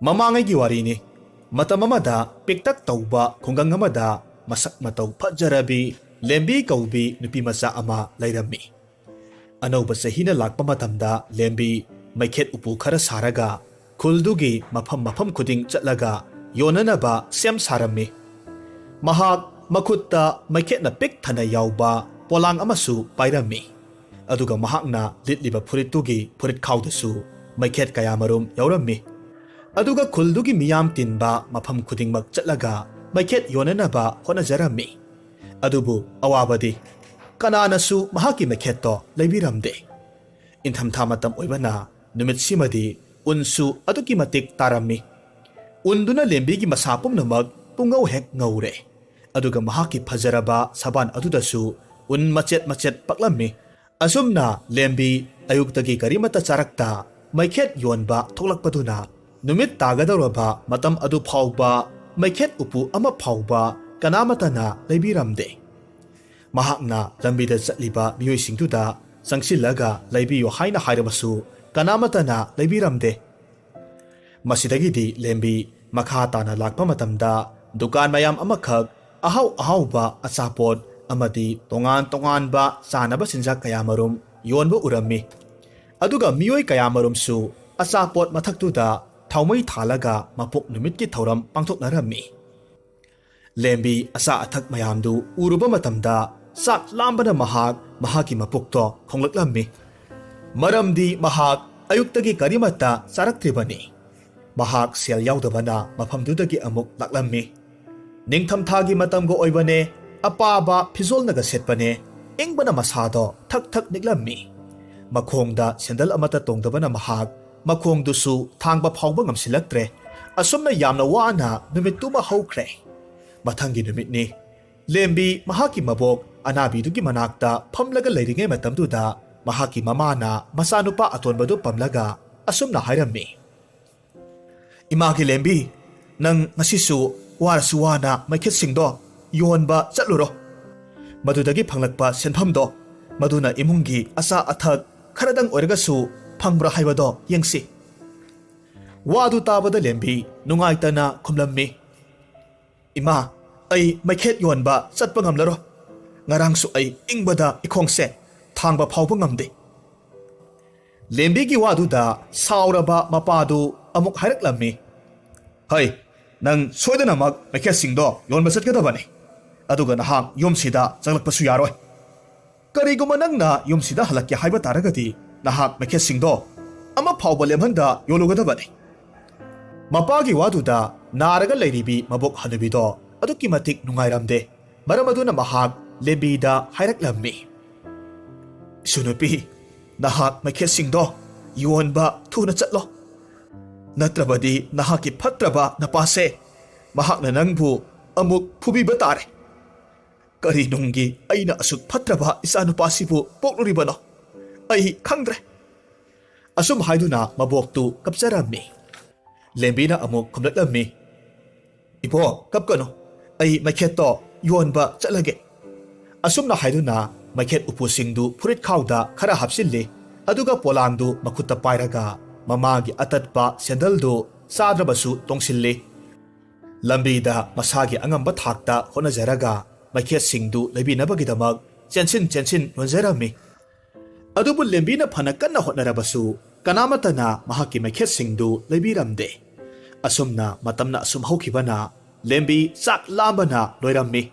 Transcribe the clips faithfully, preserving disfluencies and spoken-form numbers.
ꯃꯃꯥꯡꯉꯩꯒꯤ ꯋꯥꯔꯤꯅꯤ꯫ ꯃꯇꯝ ꯑꯃꯗ ꯄꯤꯛꯇꯛ ꯇꯧꯕ ꯈꯨꯡꯒꯪ ꯑꯃꯗ ꯃꯁꯛ ꯃꯇꯧ ꯐꯖꯔꯕꯤ ꯂꯦꯝꯕꯤ ꯀꯧꯕꯤ ꯅꯨꯄꯤ ꯃꯆꯥ ꯑꯃ ꯂꯩꯔꯝꯃꯤ꯫ ꯑꯅꯧꯕ ꯆꯍꯤꯅ ꯂꯥꯛꯄ ꯃꯇꯝꯗ ꯂꯦꯝꯕꯤ ꯃꯩꯈꯦꯠ ꯎꯄꯨ ꯈꯔ ꯁꯥꯔꯒ ꯈꯨꯜꯗꯨꯒꯤ ꯃꯐꯝ ꯃꯐꯝ ꯈꯨꯗꯤꯡ ꯆꯠꯂꯒ ꯌꯣꯟꯅꯅꯕ ꯁꯦꯝ ꯁꯥꯔꯝꯃꯤ꯫ ꯃꯍꯥꯛ ꯃꯈꯨꯠꯇ ꯃꯩꯈꯦꯠꯅ ꯄꯤꯛ ꯊꯟꯅ ꯌꯥꯎꯕ ꯄꯣꯂꯥꯡ ꯑꯃꯁꯨ ꯄꯥꯏꯔꯝꯃꯤ꯫ ꯑꯗꯨꯒ ꯃꯍꯥꯛꯅ ꯂꯤꯠꯂꯤꯕ ꯐꯨꯔꯤꯠꯇꯨꯒꯤ ꯐꯨꯔꯤꯠꯈꯥꯎꯗꯁꯨ ꯃꯩꯈꯦꯠ ꯀꯌꯥꯃꯔꯨꯝ ꯌꯥꯎꯔꯝꯃꯤ꯫ ꯑꯗꯨꯒ ꯈꯨꯜꯗꯨꯒꯤ ꯃꯤꯌꯥꯝ ꯇꯤꯟꯕ ꯃꯐꯝ ꯈꯨꯗꯤꯡꯃꯛ ꯆꯠꯂꯒ ꯃꯩꯈꯦꯠ ꯌꯣꯟꯅꯅꯕ ꯍꯣꯠꯅꯖꯔꯝꯃꯤ꯫ ꯑꯗꯨꯕꯨ ꯑꯋꯥꯕꯗꯤ, ꯀꯅꯥꯅꯁꯨ ꯃꯍꯥꯛꯀꯤ ꯃꯩꯈꯦꯠꯇꯣ ꯂꯩꯕꯤꯔꯝꯗꯦ꯫ ꯏꯪꯊꯝꯊꯥ ꯃꯇꯝ ꯑꯣꯏꯕꯅ ꯅꯨꯃꯤꯠꯁꯤꯃꯗꯤ ꯎꯟꯁꯨ ꯑꯗꯨꯛꯀꯤ ꯃꯇꯤꯛ ꯇꯥꯔꯝꯃꯤ꯫ ꯎꯟꯗꯨꯅ ꯂꯦꯝꯕꯤꯒꯤ ꯃꯁꯥ ꯄꯨꯝꯅꯃꯛ ꯄꯨꯡꯉꯧ ꯍꯦꯛ ꯉꯧꯔꯦ꯫ ꯑꯗꯨꯒ ꯃꯍꯥꯛꯀꯤ ꯐꯖꯔꯕ ꯁꯕꯥꯟ ꯑꯗꯨꯗꯁꯨ ꯎꯟ ꯃꯆꯦꯠ ꯃꯆꯦꯠ ꯄꯛꯂꯝꯃꯤ꯫ ꯑꯁꯨꯝꯅ ꯂꯦꯝꯕꯤ ꯑꯌꯨꯛꯇꯒꯤ ꯀꯔꯤꯃꯠꯇ ꯆꯥꯔꯛꯇ ꯃꯩꯈꯦꯠ ꯌꯣꯟꯕ ꯊꯣꯛꯂꯛꯄꯗꯨꯅ ꯅꯨꯃꯤꯠ ꯇꯥꯒꯗꯧꯔꯕ ꯃꯇꯝ ꯑꯗꯨ ꯐꯥꯎꯕ ꯃꯩꯈꯦꯠ ꯎꯄꯨ ꯑꯃ ꯐꯥꯎꯕ ꯀꯅꯥꯃꯠꯇꯅ ꯂꯩꯕꯤꯔꯝꯗꯦ꯫ ꯃꯍꯥꯛꯅ ꯂꯝꯕꯤꯗ ꯆꯠꯂꯤꯕ ꯃꯤꯑꯣꯏꯁꯤꯡꯗꯨꯗ ꯆꯪꯁꯤꯜꯂꯒ ꯂꯩꯕꯤꯌꯨ ꯍꯥꯏꯅ ꯍꯥꯏꯔꯕꯁꯨ ꯀꯅꯥꯃꯠꯇꯅ ꯂꯩꯕꯤꯔꯝꯗꯦ꯫ ꯃꯁꯤꯗꯒꯤꯗꯤ ꯂꯦꯝꯕꯤ ꯃꯈꯥ ꯇꯥꯅ ꯂꯥꯛꯄ ꯃꯇꯝꯗ ꯗꯨꯀꯥꯟ ꯃꯌꯥꯝ ꯑꯃꯈꯛ, ꯑꯍꯥꯎ ꯑꯍꯥꯎꯕ ꯑꯆꯥꯄꯣꯠ ꯑꯃꯗꯤ ꯇꯣꯉꯥꯟ ꯇꯣꯉꯥꯟꯕ ꯆꯥꯅꯕ ꯆꯤꯟꯖꯥꯛ ꯀꯌꯥꯃꯔꯨꯝ ꯌꯣꯟꯕ ꯎꯔꯝꯃꯤ꯫ ꯑꯗꯨꯒ ꯃꯤꯑꯣꯏ ꯀꯌꯥꯃꯔꯨꯝꯁꯨ ꯑꯆꯥꯄꯣꯠ ꯃꯊꯛꯇꯨꯗ ꯊꯥꯎꯃꯩ ꯊꯥꯜꯂꯒ ꯃꯄꯣꯛ ꯅꯨꯃꯤꯠꯀꯤ ꯊꯧꯔꯝ ꯄꯥꯡꯊꯣꯛꯅꯔꯝꯃꯤ꯫ ꯂꯦꯝꯕꯤ ꯑꯆꯥ ꯑꯊꯛ ꯃꯌꯥꯝꯗꯨ ꯎꯔꯨꯕ ꯃꯇꯝꯗ ꯆꯥꯛ ꯂꯥꯝꯕꯅ ꯃꯍꯥꯛ ꯃꯍꯥꯛꯀꯤ ꯃꯄꯨꯛꯇꯣ ꯈꯣꯡꯂꯛꯂꯝꯃꯤ꯫ ꯃꯔꯝꯗꯤ ꯃꯍꯥꯛ ꯑꯌꯨꯛꯇꯒꯤ ꯀꯔꯤꯃꯠꯇ ꯆꯥꯔꯛꯇ꯭ꯔꯤꯕꯅꯤ꯫ ꯃꯍꯥꯛ ꯁꯦꯜ ꯌꯥꯎꯗꯕꯅ ꯃꯐꯝꯗꯨꯗꯒꯤ ꯑꯃꯨꯛ ꯂꯥꯛꯂꯝꯃꯤ꯫ ꯅꯤꯡꯊꯝꯊꯥꯒꯤ ꯃꯇꯝꯒ ꯑꯣꯏꯕꯅꯦ, ꯑꯄꯥꯕ ꯐꯤꯖꯣꯜꯅꯒ ꯁꯦꯠꯄꯅꯦ, ꯏꯪꯕꯅ ꯃꯁꯥꯗꯣ ꯊꯛ ꯊꯛ ꯅꯤꯛꯂꯝꯃꯤ꯫ ꯃꯈꯣꯡꯗ ꯁꯦꯟꯗꯜ ꯑꯃꯠꯇ ꯇꯣꯡꯗꯕꯅ ꯃꯍꯥꯛ ꯃꯈꯣꯡꯗꯨꯁꯨ ꯊꯥꯡꯕ ꯐꯥꯎꯕ ꯉꯝꯁꯤꯜꯂꯛꯇ꯭ꯔꯦ꯫ ꯑꯁꯨꯝꯅ ꯌꯥꯝꯅ ꯋꯥꯅ ꯅꯨꯃꯤꯠꯇꯨꯃ ꯍꯧꯈ꯭ꯔꯦ꯫ ꯃꯊꯪꯒꯤ ꯅꯨꯃꯤꯠꯅꯤ꯫ ꯂꯦꯝꯕꯤ ꯃꯍꯥꯛꯀꯤ ꯃꯕꯣꯛ ꯑꯅꯥꯕꯤꯗꯨꯒꯤ ꯃꯅꯥꯛꯇ ꯐꯝꯂꯒ ꯂꯩꯔꯤꯉꯩ ꯃꯇꯝꯗꯨꯗ ꯃꯍꯥꯛꯀꯤ ꯃꯃꯥꯅ ꯃꯆꯥꯅꯨꯄꯥ ꯑꯇꯣꯟꯕꯗꯨ ꯄꯝꯂꯒ ꯑꯁꯨꯝꯅ ꯍꯥꯏꯔꯝꯃꯤ, "ꯏꯃꯥꯒꯤ ꯂꯦꯝꯕꯤ, ꯅꯪ ꯉꯁꯤꯁꯨ ꯋꯥꯔꯁꯨ ꯋꯥꯅ ꯃꯩꯈꯦꯠꯁꯤꯡꯗꯣ ꯌꯣꯟꯕ ꯆꯠꯂꯨꯔꯣ꯫ ꯃꯗꯨꯗꯒꯤ ꯐꯪꯂꯛꯄ ꯁꯦꯟꯐꯝꯗꯣ, ꯃꯗꯨꯅ ꯏꯃꯨꯡꯒꯤ ꯑꯆꯥ ꯑꯊꯛ ꯈꯔꯗꯪ ꯑꯣꯏꯔꯒꯁꯨ ꯐꯪꯕ꯭ꯔꯥ ꯍꯥꯏꯕꯗꯣ ꯌꯦꯡꯁꯤ꯫" ꯋꯥꯗꯨ ꯇꯥꯕꯗ ꯂꯦꯝꯕꯤ ꯅꯨꯡꯉꯥꯏꯇꯅ ꯈꯨꯝꯂꯝꯃꯤ, "ꯏꯃꯥ, ꯑꯩ ꯃꯩꯈꯦꯠ ꯌꯣꯟꯕ ꯆꯠꯄ ꯉꯝꯂꯔꯣꯏ꯫ ꯉꯔꯥꯡꯁꯨ ꯑꯩ ꯏꯪꯕꯗ ꯏꯈꯣꯡꯁꯦ ꯊꯥꯡꯕ ꯐꯥꯎꯕ ꯉꯝꯗꯦ꯫" ꯂꯦꯝꯕꯤꯒꯤ ꯋꯥꯗꯨꯗ ꯁꯥꯎꯔꯕ ꯃꯄꯥꯗꯨ ꯑꯃꯨꯛ ꯍꯥꯏꯔꯛꯂꯝꯃꯤ, "ꯍꯩ, ꯅꯪ ꯁꯣꯏꯗꯅꯃꯛ ꯃꯩꯈꯦꯠꯁꯤꯡꯗꯣ ꯌꯣꯟꯕ ꯆꯠꯀꯗꯕꯅꯤ꯫ ꯑꯗꯨꯒ ꯅꯍꯥꯛ ꯌꯨꯝꯁꯤꯗ ꯆꯪꯂꯛꯄꯁꯨ ꯌꯥꯔꯣꯏ꯫ ꯀꯔꯤꯒꯨꯝꯕ ꯅꯪꯅ ꯌꯨꯝꯁꯤꯗ ꯍꯜꯂꯛꯀꯦ ꯍꯥꯏꯕ ꯇꯥꯔꯒꯗꯤ ꯅꯍꯥꯛ ꯃꯩꯈꯦꯠꯁꯤꯡꯗꯣ ꯑꯃ ꯐꯥꯎꯕ ꯂꯦꯝꯍꯟꯗ ꯌꯣꯜꯂꯨꯒꯗꯕꯅꯤ꯫" ꯃꯄꯥꯒꯤ ꯋꯥꯗꯨꯗ ꯅꯥꯔꯒ ꯂꯩꯔꯤꯕꯤ ꯃꯕꯣꯛ ꯍꯅꯨꯕꯤꯗꯣ ꯑꯗꯨꯛꯀꯤ ꯃꯇꯤꯛ ꯅꯨꯡꯉꯥꯏꯔꯝꯗꯦ꯫ ꯃꯔꯝ ꯑꯗꯨꯅ ꯃꯍꯥꯛ ꯂꯦꯝꯕꯤꯗ ꯍꯥꯏꯔꯛꯂꯝꯃꯤ, "ꯏꯁꯨ ꯅꯨꯄꯤ, ꯅꯍꯥꯛ ꯃꯩꯈꯦꯠꯁꯤꯡꯗꯣ ꯌꯣꯟꯕ ꯊꯨꯅ ꯆꯠꯂꯣ꯫ ꯅꯠꯇ꯭ꯔꯕꯗꯤ ꯅꯍꯥꯛꯀꯤ ꯐꯠꯇ꯭ꯔꯕ ꯅꯄꯥꯁꯦ ꯃꯍꯥꯛꯅ ꯅꯪꯕꯨ ꯑꯃꯨꯛ ꯐꯨꯕꯤꯕ ꯇꯥꯔꯦ꯫ ꯀꯔꯤ ꯅꯨꯡꯒꯤ ꯑꯩꯅ ꯑꯁꯨꯛ ꯐꯠꯇ꯭ꯔꯕ ꯏꯆꯥꯅꯨꯄꯥꯁꯤꯕꯨ ꯄꯣꯛꯂꯨꯔꯤꯕꯅꯣ? ꯑꯩ ꯈꯪꯗ꯭ꯔꯦ꯫" ꯑꯁꯨꯝ ꯍꯥꯏꯗꯨꯅ ꯃꯕꯣꯛꯇꯨ ꯀꯞꯆꯔꯝꯃꯤ꯫ ꯂꯦꯝꯕꯤꯅ ꯑꯃꯨꯛ ꯈꯨꯝꯂꯛꯂꯝꯃꯤ, "ꯏꯕꯣ, ꯀꯞꯀꯅꯨ꯫ ꯑꯩ ꯃꯩꯈꯦꯠꯇꯣ ꯌꯣꯟꯕ ꯆꯠꯂꯒꯦ꯫" ꯑꯁꯨꯝꯅ ꯍꯥꯏꯗꯨꯅ ꯃꯩꯈꯦꯠ ꯎꯄꯨꯁꯤꯡꯗꯨ ꯐꯨꯔꯤꯠ ꯈꯥꯎꯗ ꯈꯔ ꯍꯥꯞꯆꯤꯜꯂꯤ꯫ ꯑꯗꯨꯒ ꯄꯣꯂꯥꯡꯗꯨ ꯃꯈꯨꯠꯇ ꯄꯥꯏꯔꯒ ꯃꯃꯥꯒꯤ ꯑꯇꯠꯄ ꯁꯦꯟꯗꯜꯗꯨ ꯆꯥꯗ꯭ꯔꯕꯁꯨ ꯇꯣꯡꯁꯤꯜꯂꯤ꯫ ꯂꯝꯕꯤꯗ ꯃꯁꯥꯒꯤ ꯑꯉꯝꯕ ꯊꯥꯛꯇ ꯍꯣꯠꯅꯖꯔꯒ ꯃꯩꯈꯦꯠꯁꯤꯡꯗꯨ ꯂꯩꯕꯤꯅꯕꯒꯤꯗꯃꯛ ꯆꯦꯟꯁꯤꯟ ꯆꯦꯟꯁꯤꯟ ꯌꯣꯟꯖꯔꯝꯃꯤ꯫ ꯑꯗꯨꯕꯨ ꯂꯦꯝꯕꯤꯅ ꯐꯅ ꯀꯟꯅ ꯍꯣꯠꯅꯔꯕꯁꯨ ꯀꯅꯥꯃꯠꯇꯅ ꯃꯍꯥꯛꯀꯤ ꯃꯩꯈꯦꯠꯁꯤꯡꯗꯨ ꯂꯩꯕꯤꯔꯝꯗꯦ꯫ ꯑꯁꯨꯝꯅ ꯃꯇꯝꯅ ꯑꯁꯨꯝ ꯍꯧꯈꯤꯕꯅ ꯂꯦꯝꯕꯤ ꯆꯥꯛ ꯂꯥꯝꯕꯅ ꯂꯣꯏꯔꯝꯃꯤ꯫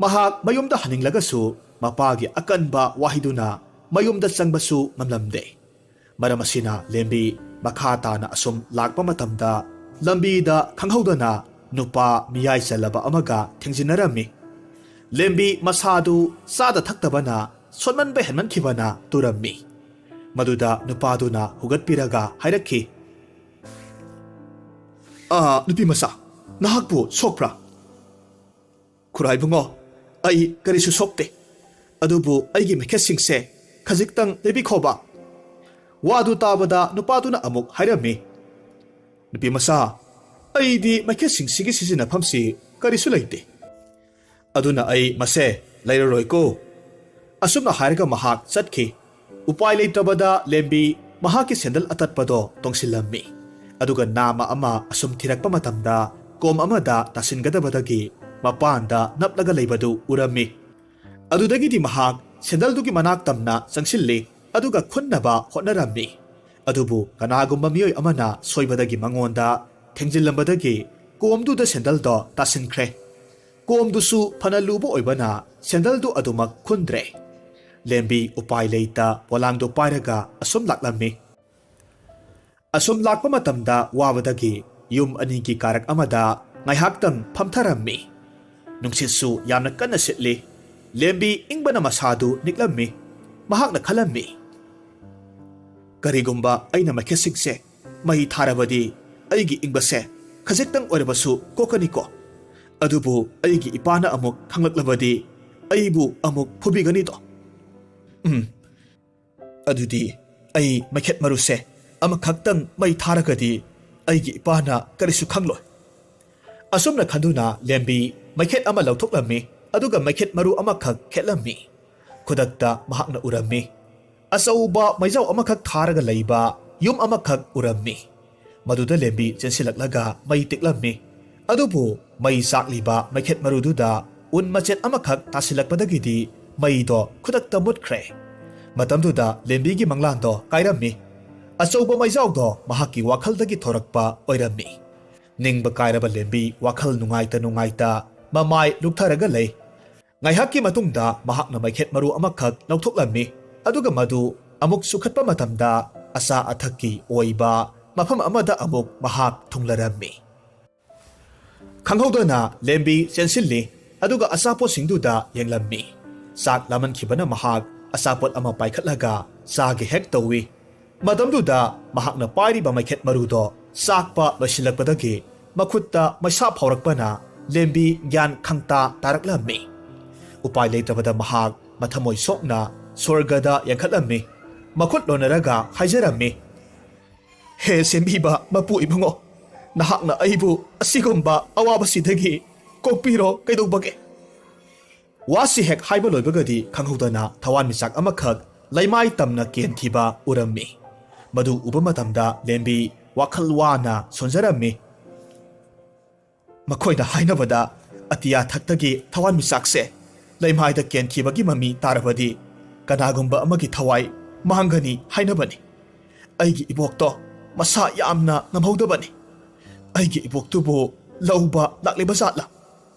ꯃꯍꯥꯛ ꯃꯌꯨꯝꯗ ꯍꯟꯅꯤꯡꯂꯒꯁꯨ ꯃꯄꯥꯒꯤ ꯑꯀꯟꯕ ꯋꯥꯍꯩꯗꯨꯅ ꯃꯌꯨꯝꯗ ꯆꯪꯕꯁꯨ ꯉꯝꯂꯝꯗꯦ꯫ ꯃꯔꯝ ꯑꯁꯤꯅ ꯂꯦꯝꯕꯤ ꯃꯈꯥ ꯇꯥꯅ ꯑꯁꯨꯝ ꯂꯥꯛꯄ ꯃꯇꯝꯗ ꯂꯝꯕꯤꯗ ꯈꯪꯍꯧꯗꯅ ꯅꯨꯄꯥ ꯃꯤꯌꯥꯏ ꯆꯜꯂꯕ ꯑꯃꯒ ꯊꯦꯡꯖꯤꯟꯅꯔꯝꯃꯤ꯫ ꯂꯦꯝꯕꯤ ꯃꯁꯥꯗꯨ ꯆꯥꯗ ꯊꯛꯇꯕꯅ ꯁꯣꯟꯃꯟꯕ ꯍꯦꯟꯃꯟꯈꯤꯕꯅ ꯇꯨꯔꯝꯃꯤ꯫ ꯃꯗꯨꯗ ꯅꯨꯄꯥꯗꯨꯅ ꯍꯨꯒꯠꯄꯤꯔꯒ ꯍꯥꯏꯔꯛꯈꯤ, "ꯑꯥ, ꯅꯨꯄꯤ ꯃꯆꯥ, ꯅꯍꯥꯛꯄꯨ ꯁꯣꯛꯄ꯭ꯔꯥ?" "ꯈꯨꯔꯥꯏꯕꯨꯡꯉꯣ, ꯑꯩ ꯀꯔꯤꯁꯨ ꯁꯣꯛꯇꯦ꯫ ꯑꯗꯨꯕꯨ ꯑꯩꯒꯤ ꯃꯩꯈꯦꯠꯁꯤꯡꯁꯦ ꯈꯖꯤꯛꯇꯪ ꯂꯩꯕꯤꯈꯣꯕ꯫" ꯋꯥꯗꯨ ꯇꯥꯕꯗ ꯅꯨꯄꯥꯗꯨꯅ ꯑꯃꯨꯛ ꯍꯥꯏꯔꯝꯃꯤ, "ꯅꯨꯄꯤ ꯃꯆꯥ, ꯑꯩꯗꯤ ꯃꯩꯈꯦꯠꯁꯤꯡꯁꯤꯒꯤ ꯁꯤꯖꯤꯟꯅꯐꯝꯁꯤ ꯀꯔꯤꯁꯨ ꯂꯩꯇꯦ꯫ ꯑꯗꯨꯅ ꯑꯩ ꯃꯁꯦ ꯂꯩꯔꯔꯣꯏꯀꯣ꯫" ꯑꯁꯨꯝꯅ ꯍꯥꯏꯔꯒ ꯃꯍꯥꯛ ꯆꯠꯈꯤ꯫ ꯎꯄꯥꯏ ꯂꯩꯇ꯭ꯔꯕꯗ ꯂꯦꯝꯕꯤ ꯃꯍꯥꯛꯀꯤ ꯁꯦꯟꯗꯜ ꯑꯇꯠꯄꯗꯣ ꯇꯣꯡꯁꯤꯜꯂꯝꯃꯤ꯫ ꯑꯗꯨꯒ ꯅꯥꯃ ꯑꯃ ꯑꯁꯨꯝ ꯊꯤꯔꯛꯄ ꯃꯇꯝꯗ ꯀꯣꯝ ꯑꯃꯗ ꯇꯥꯁꯤꯟꯒꯗꯕꯗꯒꯤ ꯃꯄꯥꯟꯗ ꯅꯞꯂꯒ ꯂꯩꯕꯗꯨ ꯎꯔꯝꯃꯤ꯫ ꯑꯗꯨꯗꯒꯤꯗꯤ ꯃꯍꯥꯛ ꯁꯦꯟꯗꯜꯗꯨꯒꯤ ꯃꯅꯥꯛ ꯇꯝꯅ ꯆꯪꯁꯤꯜꯂꯤ, ꯑꯗꯨꯒ ꯈꯨꯟꯅꯕ ꯍꯣꯠꯅꯔꯝꯃꯤ꯫ ꯑꯗꯨꯕꯨ ꯀꯅꯥꯒꯨꯝꯕ ꯃꯤꯑꯣꯏ ꯑꯃꯅ ꯁꯣꯏꯕꯗꯒꯤ ꯃꯉꯣꯟꯗ ꯊꯦꯡꯖꯤꯜꯂꯝꯕꯗꯒꯤ ꯀꯣꯝꯗꯨꯗ ꯁꯦꯟꯗꯜꯗꯣ ꯇꯥꯁꯤꯟꯈ꯭ꯔꯦ꯫ ꯀꯣꯝꯗꯨꯁꯨ ꯐꯅ ꯂꯨꯕ ꯑꯣꯏꯕꯅ ꯁꯦꯟꯗꯜꯗꯨ ꯑꯗꯨꯃꯛ ꯈꯨꯟꯗ꯭ꯔꯦ꯫ ꯂꯦꯝꯕꯤ ꯎꯄꯥꯏ ꯂꯩꯇ ꯄꯣꯂꯥꯡꯗꯨ ꯄꯥꯏꯔꯒ ꯑꯁꯨꯝ ꯂꯥꯛꯂꯝꯃꯤ꯫ ꯑꯁꯨꯝ ꯂꯥꯛꯄ ꯃꯇꯝꯗ ꯋꯥꯕꯗꯒꯤ ꯌꯨꯝ ꯑꯅꯤꯒꯤ ꯀꯥꯔꯛ ꯑꯃꯗ ꯉꯥꯏꯍꯥꯛꯇꯪ ꯐꯝꯊꯔꯝꯃꯤ꯫ ꯅꯨꯡꯁꯤꯠꯁꯨ ꯌꯥꯝꯅ ꯀꯟꯅ ꯁꯤꯠꯂꯤ꯫ ꯂꯦꯝꯕꯤ ꯏꯪꯕꯅ ꯃꯁꯥꯗꯨ ꯅꯤꯛꯂꯝꯃꯤ꯫ ꯃꯍꯥꯛꯅ ꯈꯜꯂꯝꯃꯤ, "ꯀꯔꯤꯒꯨꯝꯕ ꯑꯩꯅ ꯃꯩꯈꯦꯠꯁꯤꯡꯁꯦ ꯃꯩ ꯊꯥꯔꯕꯗꯤ ꯑꯩꯒꯤ ꯏꯪꯕꯁꯦ ꯈꯖꯤꯛꯇꯪ ꯑꯣꯏꯔꯕꯁꯨ ꯀꯣꯛꯀꯅꯤꯀꯣ꯫ ꯑꯗꯨꯕꯨ ꯑꯩꯒꯤ ꯏꯄꯥꯅ ꯑꯃꯨꯛ ꯈꯪꯂꯛꯂꯕꯗꯤ ꯑꯩꯕꯨ ꯑꯃꯨꯛ ꯐꯨꯕꯤꯒꯅꯤꯗꯣ꯫ ꯎꯝ, ꯑꯗꯨꯗꯤ ꯑꯩ ꯃꯩꯈꯦꯠ ꯃꯔꯨꯁꯦ ꯑꯃꯈꯛꯇꯪ ꯃꯩ ꯊꯥꯔꯒꯗꯤ ꯑꯩꯒꯤ ꯏꯄꯥꯅ ꯀꯔꯤꯁꯨ ꯈꯪꯂꯣꯏ"꯫ ꯑꯁꯨꯝꯅ ꯈꯟꯗꯨꯅ ꯂꯦꯝꯕꯤ ꯃꯩꯈꯦꯠ ꯑꯃ ꯂꯧꯊꯣꯛꯂꯝꯃꯤ, ꯑꯗꯨꯒ ꯃꯩꯈꯦꯠ ꯃꯔꯨ ꯑꯃꯈꯛ ꯈꯦꯠꯂꯝꯃꯤ꯫ ꯈꯨꯗꯛꯇ ꯃꯍꯥꯛꯅ ꯎꯔꯝꯃꯤ꯫ ꯑꯆꯧꯕ ꯃꯩꯖꯥꯎ ꯑꯃꯈꯛ ꯊꯥꯔꯒ ꯂꯩꯕ ꯌꯨꯝ ꯑꯃꯈꯛ ꯎꯔꯝꯃꯤ꯫ ꯃꯗꯨꯗ ꯂꯦꯝꯕꯤ ꯆꯦꯟꯁꯤꯜꯂꯛꯂꯒ ꯃꯩ ꯇꯤꯛꯂꯝꯃꯤ꯫ ꯑꯗꯨꯕꯨ ꯃꯩ ꯆꯥꯛꯂꯤꯕ ꯃꯩꯈꯦꯠ ꯃꯔꯨꯗꯨꯗ ꯎꯟ ꯃꯆꯦꯠ ꯑꯃꯈꯛ ꯇꯥꯁꯤꯜꯂꯛꯄꯗꯒꯤꯗꯤ ꯃꯩꯗꯣ ꯈꯨꯗꯛꯇ ꯃꯨꯠꯈ꯭ꯔꯦ꯫ ꯃꯇꯝꯗꯨꯗ ꯂꯦꯝꯕꯤꯒꯤ ꯃꯪꯂꯥꯟꯗꯣ ꯀꯥꯏꯔꯝꯃꯤ꯫ ꯑꯆꯧꯕ ꯃꯩꯖꯥꯎꯗꯣ ꯃꯍꯥꯛꯀꯤ ꯋꯥꯈꯜꯗꯒꯤ ꯊꯣꯔꯛꯄ ꯑꯣꯏꯔꯝꯃꯤ꯫ ꯅꯤꯡꯕ ꯀꯥꯏꯔꯕ ꯂꯦꯝꯕꯤ ꯋꯥꯈꯜ ꯅꯨꯡꯉꯥꯏꯇ ꯅꯨꯡꯉꯥꯏꯇ ꯃꯃꯥꯏ ꯂꯨꯞꯊꯔꯒ ꯂꯩ꯫ ꯉꯥꯏꯍꯥꯛꯀꯤ ꯃꯇꯨꯡꯗ ꯃꯍꯥꯛꯅ ꯃꯩꯈꯦꯠ ꯃꯔꯨ ꯑꯃꯈꯛ ꯂꯧꯊꯣꯛꯂꯝꯃꯤ, ꯑꯗꯨꯒ ꯃꯗꯨ ꯑꯃꯨꯛ ꯆꯨꯈꯠꯄ ꯃꯇꯝꯗ ꯑꯆꯥ ꯑꯊꯛꯀꯤ ꯑꯣꯏꯕ ꯃꯐꯝ ꯑꯃꯗ ꯑꯃꯨꯛ ꯃꯍꯥꯛ ꯊꯨꯡꯂꯔꯝꯃꯤ꯫ ꯈꯪꯍꯧꯗꯅ ꯂꯦꯝꯕꯤ ꯆꯦꯟꯁꯤꯜꯂꯤ, ꯑꯗꯨꯒ ꯑꯆꯥꯄꯣꯠꯁꯤꯡꯗꯨꯗ ꯌꯦꯡꯂꯝꯃꯤ꯫ ꯆꯥꯛ ꯂꯥꯝꯃꯟꯈꯤꯕꯅ ꯃꯍꯥꯛ ꯑꯆꯥꯄꯣꯠ ꯑꯃ ꯄꯥꯏꯈꯠꯂꯒ ꯆꯥꯒꯦ ꯍꯦꯛ ꯇꯧꯏ꯫ ꯃꯇꯝꯗꯨꯗ ꯃꯍꯥꯛꯅ ꯄꯥꯏꯔꯤꯕ ꯃꯩꯈꯦꯠ ꯃꯔꯨꯗꯣ ꯆꯥꯛꯄ ꯂꯣꯏꯁꯤꯜꯂꯛꯄꯗꯒꯤ ꯃꯈꯨꯠꯇ ꯃꯩꯁꯥ ꯐꯥꯎꯔꯛꯄꯅ ꯂꯦꯝꯕꯤ ꯒ꯭ꯌꯥꯟ ꯈꯪꯇꯥ ꯇꯥꯔꯛꯂꯝꯃꯤ꯫ ꯎꯄꯥꯏ ꯂꯩꯇꯕꯗ ꯃꯍꯥꯛ ꯃꯊꯃꯣꯏ ꯁꯣꯛꯅ ꯁ꯭ꯋꯔꯒꯗ ꯌꯦꯡꯈꯠꯂꯝꯃꯤ꯫ ꯃꯈꯨꯠ ꯂꯣꯟꯅꯔꯒ ꯍꯥꯏꯖꯔꯝꯃꯤ, "ꯍꯦ ꯁꯦꯝꯕꯤꯕ ꯃꯄꯨ ꯏꯕꯨꯡꯉꯣ, ꯅꯍꯥꯛꯅ ꯑꯩꯕꯨ ꯑꯁꯤꯒꯨꯝꯕ ꯑꯋꯥꯕꯁꯤꯗꯒꯤ ꯀꯣꯛꯄꯤꯔꯣ ꯀꯩꯗꯧꯕꯒꯦ?" ꯋꯥꯁꯤ ꯍꯦꯛ ꯍꯥꯏꯕ ꯂꯣꯏꯕꯒꯗꯤ ꯈꯪꯍꯧꯗꯅ ꯊꯋꯥꯟꯃꯤꯆꯥꯛ ꯑꯃꯈꯛ ꯂꯩꯃꯥꯏ ꯇꯝꯅ ꯀꯦꯟꯈꯤꯕ ꯎꯔꯝꯃꯤ꯫ ꯃꯗꯨ ꯎꯕ ꯃꯇꯝꯗ ꯂꯦꯝꯕꯤ ꯋꯥꯈꯜ ꯋꯥꯅ ꯁꯣꯟꯖꯔꯝꯃꯤ꯫ ꯃꯈꯣꯏꯅ ꯍꯥꯏꯅꯕꯗ, ꯑꯇꯤꯌꯥ ꯊꯛꯇꯒꯤ ꯊꯋꯥꯟꯃꯤꯆꯥꯛꯁꯦ ꯂꯩꯃꯥꯏꯗ ꯀꯦꯟꯈꯤꯕꯒꯤ ꯃꯃꯤ ꯇꯥꯔꯕꯗꯤ ꯀꯅꯥꯒꯨꯝꯕ ꯑꯃꯒꯤ ꯊꯋꯥꯏ ꯃꯥꯡꯒꯅꯤ ꯍꯥꯏꯅꯕꯅꯤ꯫ ꯑꯩꯒꯤ ꯏꯕꯣꯛꯇꯣ ꯃꯁꯥ ꯌꯥꯝꯅ ꯉꯝꯍꯧꯗꯕꯅꯤ꯫ ꯑꯩꯒꯤ ꯏꯕꯣꯛꯇꯨꯕꯨ ꯂꯧꯕ ꯂꯥꯛꯂꯤꯕ ꯖꯥꯠꯂꯥ?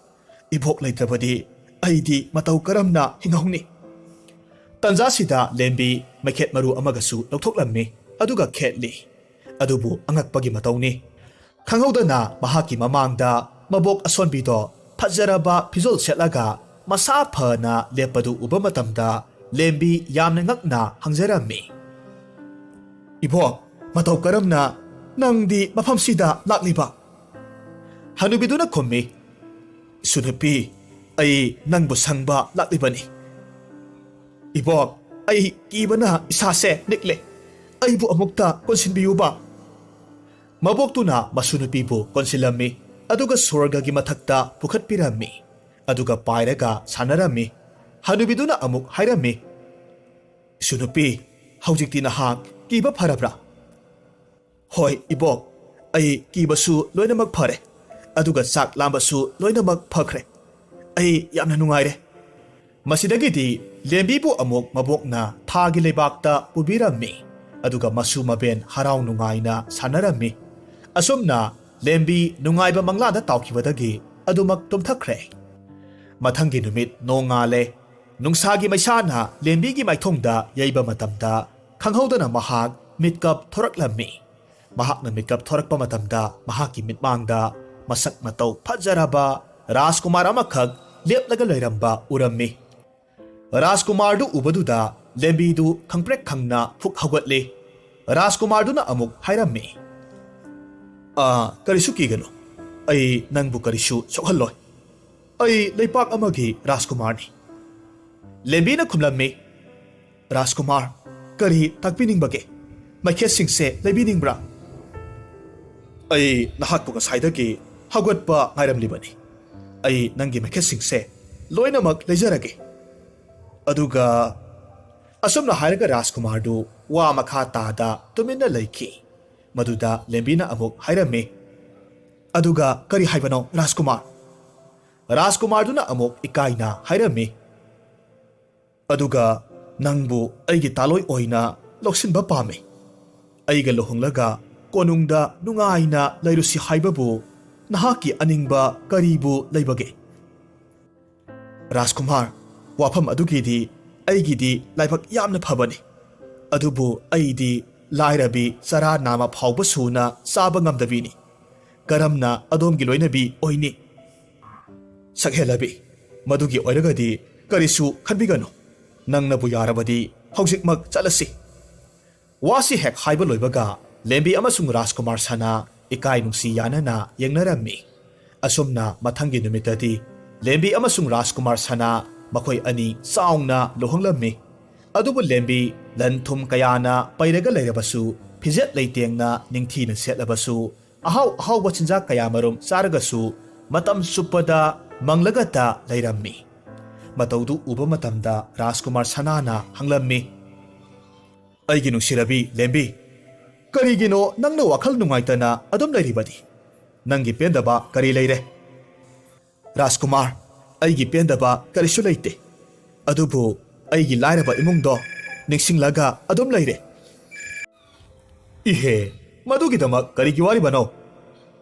ꯏꯕꯣꯛ ꯂꯩꯇ꯭ꯔꯕꯗꯤ ꯑꯩꯗꯤ ꯃꯇꯧ ꯀꯔꯝꯅ ꯍꯤꯡꯍꯧꯅꯤ? ꯇꯟꯖꯥꯁꯤꯗ ꯂꯦꯝꯕꯤ ꯃꯩꯈꯦꯠ ꯃꯔꯨ ꯑꯃꯒꯁꯨ ꯂꯧꯊꯣꯛꯂꯝꯃꯤ, ꯑꯗꯨꯒ ꯈꯦꯠꯂꯤ꯫ ꯑꯗꯨꯕꯨ ꯑꯉꯛꯄꯒꯤ ꯃꯇꯧꯅꯤ, ꯈꯪꯍꯧꯗꯅ ꯃꯍꯥꯛꯀꯤ ꯃꯃꯥꯡꯗ ꯃꯕꯣꯛ ꯑꯁꯣꯟꯕꯤꯗꯣ ꯐꯖꯔꯕ ꯐꯤꯖꯣꯜ ꯁꯦꯠꯂꯒ ꯃꯁꯥ ꯐꯅ ꯂꯦꯞꯄꯗꯨ ꯎꯕ ꯃꯇꯝꯗ ꯂꯦꯝꯕꯤ ꯌꯥꯝꯅ ꯉꯛꯅ ꯍꯪꯖꯔꯝꯃꯤ, "ꯏꯕꯣꯛ, ꯃꯇꯧ ꯀꯔꯝꯅ ꯅꯪꯗꯤ ꯃꯐꯝꯁꯤꯗ ꯂꯥꯛꯂꯤꯕ?" ꯍꯅꯨꯕꯤꯗꯨꯅ ꯈꯨꯝꯃꯤ, "ꯏꯁꯨ ꯅꯨꯄꯤ, ꯑꯩ ꯅꯪꯕꯨ ꯁꯪꯕ ꯂꯥꯛꯂꯤꯕꯅꯤ꯫ ꯏꯕꯣꯛ, ꯑꯩ ꯀꯤꯕꯅ ꯏꯁꯥꯁꯦ ꯅꯤꯛꯂꯦ꯫ ꯑꯩꯕꯨ ꯑꯃꯨꯛꯇ ꯀꯣꯟꯁꯤꯟꯕꯤꯌꯨꯕ꯫" ꯃꯕꯣꯛꯇꯨꯅ ꯃꯁꯨ ꯅꯨꯄꯤꯕꯨ ꯀꯣꯟꯁꯤꯜꯂꯝꯃꯤ, ꯑꯗꯨꯒ ꯁꯣꯔꯒꯒꯤ ꯃꯊꯛꯇ ꯄꯨꯈꯠꯄꯤꯔꯝꯃꯤ, ꯑꯗꯨꯒ ꯄꯥꯏꯔꯒ ꯁꯥꯟꯅꯔꯝꯃꯤ꯫ ꯍꯅꯨꯕꯤꯗꯨꯅ ꯑꯃꯨꯛ ꯍꯥꯏꯔꯝꯃꯤ, "ꯏꯁꯨ ꯅꯨꯄꯤ, ꯍꯧꯖꯤꯛꯇꯤ ꯅꯍꯥꯛ ꯀꯤꯕ ꯐꯔꯕ꯭ꯔꯥ?" "ꯍꯣꯏ ꯏꯕꯣꯛ, ꯑꯩ ꯀꯤꯕꯁꯨ ꯂꯣꯏꯅꯃꯛ ꯐꯔꯦ, ꯑꯗꯨꯒ ꯆꯥꯛ ꯂꯥꯝꯕꯁꯨ ꯂꯣꯏꯅꯃꯛ ꯐꯈ꯭ꯔꯦ꯫ ꯑꯩ ꯌꯥꯝꯅ ꯅꯨꯡꯉꯥꯏꯔꯦ꯫" ꯃꯁꯤꯗꯒꯤꯗꯤ ꯂꯦꯝꯕꯤꯕꯨ ꯑꯃꯨꯛ ꯃꯕꯣꯛꯅ ꯊꯥꯒꯤ ꯂꯩꯕꯥꯛꯇ ꯄꯨꯕꯤꯔꯝꯃꯤ, ꯑꯗꯨꯒ ꯃꯁꯨ ꯃꯕꯦꯟ ꯍꯔꯥꯎ ꯅꯨꯡꯉꯥꯏꯅ ꯁꯥꯟꯅꯔꯝꯃꯤ꯫ ꯑꯁꯨꯝꯅ ꯂꯦꯝꯕꯤ ꯅꯨꯡꯉꯥꯏꯕ ꯃꯪꯂꯥꯗ ꯇꯥꯎꯈꯤꯕꯗꯒꯤ ꯑꯗꯨꯃꯛ ꯇꯨꯝꯊꯈ꯭ꯔꯦ꯫ ꯃꯊꯪꯒꯤ ꯅꯨꯃꯤꯠ ꯅꯣꯡꯉꯥꯜꯂꯦ꯫ ꯅꯨꯡꯁꯥꯒꯤ ꯃꯩꯁꯥꯅ ꯂꯦꯝꯕꯤꯒꯤ ꯃꯥꯏꯊꯣꯡꯗ ꯌꯩꯕ ꯃꯇꯝꯗ ꯈꯪꯍꯧꯗꯅ ꯃꯍꯥꯛ ꯃꯤꯠꯀꯞ ꯊꯣꯔꯛꯂꯝꯃꯤ꯫ ꯃꯍꯥꯛꯅ ꯃꯤꯠꯀꯞ ꯊꯣꯔꯛꯄ ꯃꯇꯝꯗ ꯃꯍꯥꯛꯀꯤ ꯃꯤꯠꯃꯥꯡꯗ ꯃꯁꯛ ꯃꯇꯧ ꯐꯖꯔꯕ ꯔꯥꯖꯀꯨꯃꯥꯔ ꯑꯃꯈꯛ ꯂꯦꯞꯂꯒ ꯂꯩꯔꯝꯕ ꯎꯔꯝꯃꯤ꯫ ꯔꯥꯖꯀꯨꯃꯥꯔꯗꯨ ꯎꯕꯗꯨꯗ ꯂꯦꯝꯕꯤꯗꯨ ꯈꯪꯄ꯭ꯔꯦꯛ ꯈꯪꯅ ꯐꯨꯛ ꯍꯧꯒꯠꯂꯤ꯫ ꯔꯥꯖꯀꯨꯃꯥꯔꯗꯨꯅ ꯑꯃꯨꯛ ꯍꯥꯏꯔꯝꯃꯤ, "ꯑꯥ, ꯀꯔꯤꯁꯨ ꯀꯤꯒꯅꯨ꯫ ꯑꯩ ꯅꯪꯕꯨ ꯀꯔꯤꯁꯨ ꯁꯣꯛꯍꯜꯂꯣꯏ꯫ ꯑꯩ ꯂꯩꯄꯥꯛ ꯑꯃꯒꯤ ꯔꯥꯖꯀꯨꯃꯥꯔꯅꯤ꯫" ꯂꯦꯝꯕꯤꯅ ꯈꯨꯝꯂꯝꯃꯤ, "ꯔꯥꯖꯀꯨꯃꯥꯔ, ꯀꯔꯤ ꯇꯥꯛꯄꯤꯅꯤꯡꯕꯒꯦ? ꯃꯩꯈꯦꯠꯁꯤꯡꯁꯦ ꯂꯩꯕꯤꯅꯤꯡꯕ꯭ꯔꯥ?" "ꯑꯩ ꯅꯍꯥꯛꯄꯨ ꯉꯁꯥꯏꯗꯒꯤ ꯍꯧꯒꯠꯄ ꯉꯥꯏꯔꯝꯂꯤꯕꯅꯤ꯫ ꯑꯩ ꯅꯪꯒꯤ ꯃꯩꯈꯦꯠꯁꯤꯡꯁꯦ ꯂꯣꯏꯅꯃꯛ ꯂꯩꯖꯔꯒꯦ꯫" ꯑꯗꯨꯒ ꯑꯁꯨꯝꯅ ꯍꯥꯏꯔꯒ ꯔꯥꯖꯀꯨꯃꯥꯔꯗꯨ ꯋꯥ ꯃꯈꯥ ꯇꯥꯗ ꯇꯨꯃꯤꯟꯅ ꯂꯩꯈꯤ꯫ ꯃꯗꯨꯗ ꯂꯦꯝꯕꯤꯅ ꯑꯃꯨꯛ ꯍꯥꯏꯔꯝꯃꯤ, "ꯑꯗꯨꯒ ꯀꯔꯤ ꯍꯥꯏꯕꯅꯣ, ꯔꯥꯖꯀꯨꯃꯥꯔ?" ꯔꯥꯖꯀꯨꯃꯥꯔꯗꯨꯅ ꯑꯃꯨꯛ ꯏꯀꯥꯏꯅ ꯍꯥꯏꯔꯝꯃꯤ, "ꯑꯗꯨꯒ ꯅꯪꯕꯨ ꯑꯩꯒꯤ ꯇꯥꯂꯣꯏ ꯑꯣꯏꯅ ꯂꯧꯁꯤꯟꯕ ꯄꯥꯝꯃꯤ꯫ ꯑꯩꯒ ꯂꯨꯍꯣꯡꯂꯒ ꯀꯣꯅꯨꯡꯗ ꯅꯨꯡꯉꯥꯏꯅ ꯂꯩꯔꯨꯁꯤ ꯍꯥꯏꯕꯕꯨ ꯅꯍꯥꯛꯀꯤ ꯑꯅꯤꯡꯕ ꯀꯔꯤꯕꯨ ꯂꯩꯕꯒꯦ?" "ꯔꯥꯖꯀꯨꯃꯥꯔ, ꯋꯥꯐꯝ ꯑꯗꯨꯒꯤꯗꯤ ꯑꯩꯒꯤꯗꯤ ꯂꯥꯏꯕꯛ ꯌꯥꯝꯅ ꯐꯕꯅꯤ꯫ ꯑꯗꯨꯕꯨ ꯑꯩꯗꯤ ꯂꯥꯏꯔꯕꯤ ꯆꯔꯥ ꯅꯥꯝꯃ ꯐꯥꯎꯕ ꯁꯨꯅ ꯆꯥꯕ ꯉꯝꯗꯕꯤꯅꯤ꯫ ꯀꯔꯝꯅ ꯑꯗꯣꯝꯒꯤ ꯂꯣꯏꯅꯕꯤ ꯑꯣꯏꯅꯤ?" "ꯁꯛꯍꯦꯜꯂꯕꯤ, ꯃꯗꯨꯒꯤ ꯑꯣꯏꯔꯒꯗꯤ ꯀꯔꯤꯁꯨ ꯈꯟꯕꯤꯒꯅꯨ꯫ ꯅꯪꯅꯕꯨ ꯌꯥꯔꯕꯗꯤ ꯍꯧꯖꯤꯛꯃꯛ ꯆꯠꯂꯁꯤ꯫" ꯋꯥꯁꯤ ꯍꯦꯛ ꯍꯥꯏꯕ ꯂꯣꯏꯕꯒ ꯂꯦꯝꯕꯤ ꯑꯃꯁꯨꯡ ꯔꯥꯖꯀꯨꯃꯥꯔ ꯁꯅꯥ ꯏꯀꯥꯏ ꯅꯨꯡꯁꯤ ꯌꯥꯅꯅ ꯌꯦꯡꯅꯔꯝꯃꯤ꯫ ꯑꯁꯨꯝꯅ ꯃꯊꯪꯒꯤ ꯅꯨꯃꯤꯠꯇꯗꯤ ꯂꯦꯝꯕꯤ ꯑꯃꯁꯨꯡ ꯔꯥꯖꯀꯨꯃꯥꯔ ꯁꯅꯥ ꯃꯈꯣꯏ ꯑꯅꯤ ꯆꯥꯎꯅ ꯂꯨꯍꯣꯡꯂꯝꯃꯤ꯫ ꯑꯗꯨꯕꯨ ꯂꯦꯝꯕꯤ ꯂꯟ ꯊꯨꯝ ꯀꯌꯥꯅ ꯄꯩꯔꯒ ꯂꯩꯔꯕꯁꯨ, ꯐꯤꯖꯦꯠ ꯂꯩꯇꯦꯡꯅ ꯅꯤꯡꯊꯤꯅ ꯁꯦꯠꯂꯕꯁꯨ, ꯑꯍꯥꯎ ꯑꯍꯥꯎꯕ ꯆꯤꯟꯖꯥꯛ ꯀꯌꯥꯃꯔꯨꯝ ꯆꯥꯔꯒꯁꯨ, ꯃꯇꯝ ꯆꯨꯞꯄꯗ ꯃꯪꯂꯒꯇ ꯂꯩꯔꯝꯃꯤ꯫ ꯃꯇꯧꯗꯨ ꯎꯕ ꯃꯇꯝꯗ ꯔꯥꯖꯀꯨꯃꯥꯔ ꯁꯅꯥꯅ ꯍꯪꯂꯝꯃꯤ, "ꯑꯩꯒꯤ ꯅꯨꯡꯁꯤꯔꯕꯤ ꯂꯦꯝꯕꯤ, ꯀꯔꯤꯒꯤꯅꯣ ꯅꯪꯅ ꯋꯥꯈꯜ ꯅꯨꯡꯉꯥꯏꯇꯅ ꯑꯗꯨꯝ ꯂꯩꯔꯤꯕꯗꯤ? ꯅꯪꯒꯤ ꯄꯦꯟꯗꯕ ꯀꯔꯤ ꯂꯩꯔꯦ?" "ꯔꯥꯖꯀꯨꯃꯥꯔ, ꯑꯩꯒꯤ ꯄꯦꯟꯗꯕ ꯀꯔꯤꯁꯨ ꯂꯩꯇꯦ꯫ ꯑꯗꯨꯕꯨ ꯑꯩꯒꯤ ꯂꯥꯏꯔꯕ ꯏꯃꯨꯡꯗꯣ ꯅꯤꯡꯁꯤꯡꯂꯒ ꯑꯗꯨꯝ ꯂꯩꯔꯦ꯫" "ꯏꯍꯦ, ꯃꯗꯨꯒꯤꯗꯃꯛ ꯀꯔꯤꯒꯤ ꯋꯥꯔꯤꯕꯅꯣ?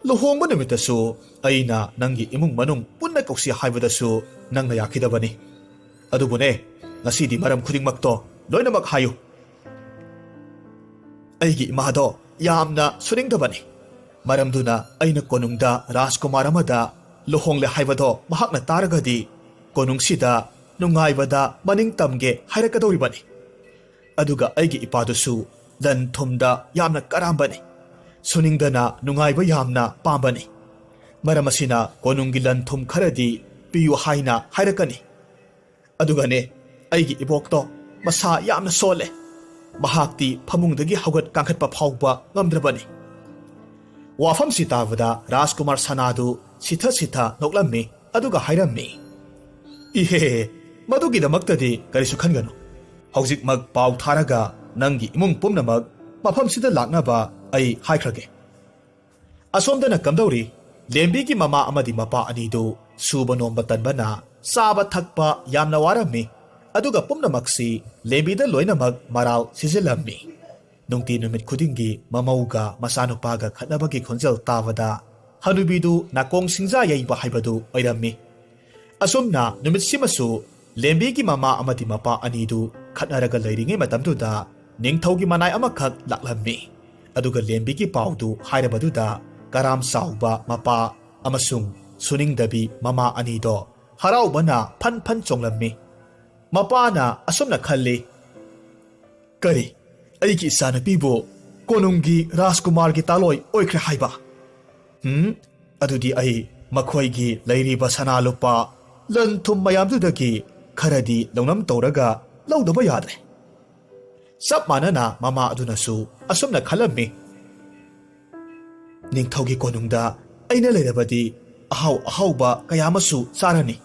ꯂꯨꯍꯣꯡꯕ ꯅꯨꯃꯤꯠꯇꯁꯨ ꯑꯩꯅ ꯅꯪꯒꯤ ꯏꯃꯨꯡ ꯃꯅꯨꯡ ꯄꯨꯟꯅ ꯀꯧꯁꯤ ꯍꯥꯏꯕꯗꯁꯨ ꯅꯪꯅ ꯌꯥꯈꯤꯗꯕꯅꯤ꯫ ꯑꯗꯨꯕꯨꯅꯦ, ꯉꯁꯤꯗꯤ ꯃꯔꯝ ꯈꯨꯗꯤꯡꯃꯛꯇꯣ ꯂꯣꯏꯅꯃꯛ ꯍꯥꯏꯌꯨ꯫" "ꯑꯩꯒꯤ ꯏꯃꯥꯗꯣ ꯌꯥꯝꯅ ꯁꯨꯅꯤꯡꯗꯕꯅꯤ꯫ ꯃꯔꯝꯗꯨꯅ ꯑꯩꯅ ꯀꯣꯅꯨꯡꯗ ꯔꯥꯖꯀꯨꯃꯥꯔ ꯑꯃꯗ ꯂꯨꯍꯣꯡꯂꯦ ꯍꯥꯏꯕꯗꯣ ꯃꯍꯥꯛꯅ ꯇꯥꯔꯒꯗꯤ ꯀꯣꯅꯨꯡꯁꯤꯗ ꯅꯨꯡꯉꯥꯏꯕꯗ ꯃꯅꯤꯡ ꯇꯝꯒꯦ ꯍꯥꯏꯔꯛꯀꯗꯧꯔꯤꯕꯅꯤ꯫ ꯑꯗꯨꯒ ꯑꯩꯒꯤ ꯏꯄꯥꯗꯨꯁꯨ ꯂꯟ ꯊꯨꯝꯗ ꯌꯥꯝꯅ ꯀꯔꯥꯝꯕꯅꯤ꯫ ꯁꯨꯅꯤꯡꯗꯅ ꯅꯨꯡꯉꯥꯏꯕ ꯌꯥꯝꯅ ꯄꯥꯝꯕꯅꯤ꯫ ꯃꯔꯝ ꯑꯁꯤꯅ ꯀꯣꯅꯨꯡꯒꯤ ꯂꯟ ꯊꯨꯝ ꯈꯔꯗꯤ ꯄꯤꯌꯨ ꯍꯥꯏꯅ ꯍꯥꯏꯔꯛꯀꯅꯤ꯫ ꯑꯗꯨꯒꯅꯦ, ꯑꯩꯒꯤ ꯏꯕꯣꯛꯇꯣ ꯃꯁꯥ ꯌꯥꯝꯅ ꯁꯣꯜꯂꯦ꯫ ꯃꯍꯥꯛꯇꯤ ꯐꯃꯨꯡꯗꯒꯤ ꯍꯧꯒꯠ ꯀꯥꯡꯈꯠꯄ ꯐꯥꯎꯕ ꯉꯝꯗ꯭ꯔꯕꯅꯤ꯫" ꯋꯥꯐꯝꯁꯤ ꯇꯥꯕꯗ ꯔꯥꯖꯀꯨꯃꯥꯔ ꯁꯅꯥꯗꯨ ꯁꯤꯊ ꯁꯤꯊ ꯅꯣꯛꯂꯝꯃꯤ꯫ ꯑꯗꯨꯒ ꯍꯥꯏꯔꯝꯃꯤ, "ꯏꯍꯦ, ꯃꯗꯨꯒꯤꯗꯃꯛꯇꯗꯤ ꯀꯔꯤꯁꯨ ꯈꯟꯒꯅꯨ꯫ ꯍꯧꯖꯤꯛꯃꯛ ꯄꯥꯎ ꯊꯥꯔꯒ ꯅꯪꯒꯤ ꯏꯃꯨꯡ ꯄꯨꯝꯅꯃꯛ ꯃꯐꯝꯁꯤꯗ ꯂꯥꯛꯅꯕ ꯑꯩ ꯍꯥꯏꯈ꯭ꯔꯒꯦ꯫ ꯑꯁꯣꯝꯗꯅ ꯀꯝꯗꯧꯔꯤ? ꯂꯦꯝꯕꯤꯒꯤ ꯃꯃꯥ ꯑꯃꯗꯤ ꯃꯄꯥ ꯑꯅꯤꯗꯨ ꯁꯨꯕ ꯅꯣꯝꯕ ꯇꯟꯕꯅ ꯆꯥꯕ ꯊꯛꯄ ꯌꯥꯝꯅ ꯋꯥꯔꯝꯃꯤ꯫ ꯑꯗꯨꯒ ꯄꯨꯝꯅꯃꯛꯁꯤ ꯂꯦꯝꯕꯤꯗ ꯂꯣꯏꯅꯃꯛ ꯃꯔꯥꯜ ꯁꯤꯖꯤꯜꯂꯝꯃꯤ꯫ ꯅꯨꯡꯇꯤ ꯅꯨꯃꯤꯠ ꯈꯨꯗꯤꯡꯒꯤ ꯃꯃꯧꯒ ꯃꯆꯥꯅꯨꯄꯥꯒ ꯈꯠꯅꯕꯒꯤ ꯈꯣꯟꯖꯦꯜ ꯇꯥꯕꯗ ꯍꯅꯨꯕꯤꯗꯨ ꯅꯥꯀꯣꯡ ꯁꯤꯡꯖꯥ ꯌꯩꯕ ꯍꯥꯏꯕꯗꯨ ꯑꯣꯏꯔꯝꯃꯤ꯫ ꯑꯁꯨꯝꯅ ꯅꯨꯃꯤꯠꯁꯤꯃꯁꯨ ꯂꯦꯝꯕꯤꯒꯤ ꯃꯃꯥ ꯑꯃꯗꯤ ꯃꯄꯥ ꯑꯅꯤꯗꯨ ꯈꯠꯅꯔꯒ ꯂꯩꯔꯤꯉꯩ ꯃꯇꯝꯗꯨꯗ ꯅꯤꯡꯊꯧꯒꯤ ꯃꯅꯥꯏ ꯑꯃꯈꯛ ꯂꯥꯛꯂꯝꯃꯤ꯫ ꯑꯗꯨꯒ ꯂꯦꯝꯕꯤꯒꯤ ꯄꯥꯎꯗꯨ ꯍꯥꯏꯔꯕꯗꯨꯗ ꯀꯔꯥꯝ ꯆꯥꯎꯕ ꯃꯄꯥ ꯑꯃꯁꯨꯡ ꯁꯨꯅꯤꯡꯗꯕꯤ ꯃꯃꯥ ꯑꯅꯤꯗꯣ ꯍꯔꯥꯎꯕꯅ ꯐꯟ ꯐꯟ ꯆꯣꯡꯂꯝꯃꯤ꯫ ꯃꯄꯥꯅ ꯑꯁꯨꯝꯅ ꯈꯜꯂꯤ, "ꯀꯔꯤ? ꯑꯩꯒꯤ ꯏꯆꯥꯅꯨꯄꯤꯕꯨ ꯀꯣꯅꯨꯡꯒꯤ ꯔꯥꯖꯀꯨꯃꯥꯔꯒꯤ ꯇꯥꯂꯣꯏ ꯑꯣꯏꯈ꯭ꯔꯦ ꯍꯥꯏꯕ? ꯎꯝ, ꯑꯗꯨꯗꯤ ꯑꯩ ꯃꯈꯣꯏꯒꯤ ꯂꯩꯔꯤꯕ ꯁꯅꯥ ꯂꯨꯄꯥ, ꯂꯟ ꯊꯨꯝ ꯃꯌꯥꯝꯗꯨꯗꯒꯤ ꯈꯔꯗꯤ ꯂꯧꯅꯝ ꯇꯧꯔꯒ ꯂꯧꯗꯕ ꯌꯥꯗ꯭ꯔꯦ"꯫ ꯆꯞ ꯃꯥꯟꯅꯅ ꯃꯃꯥ ꯑꯗꯨꯅꯁꯨ ꯑꯁꯨꯝꯅ ꯈꯜꯂꯝꯃꯤ, "ꯅꯤꯡꯊꯧꯒꯤ ꯀꯣꯅꯨꯡꯗ ꯑꯩꯅ ꯂꯩꯔꯕꯗꯤ ꯑꯍꯥꯎ ꯑꯍꯥꯎꯕ ꯀꯌꯥ ꯑꯃꯁꯨ ꯆꯥꯔꯅꯤ,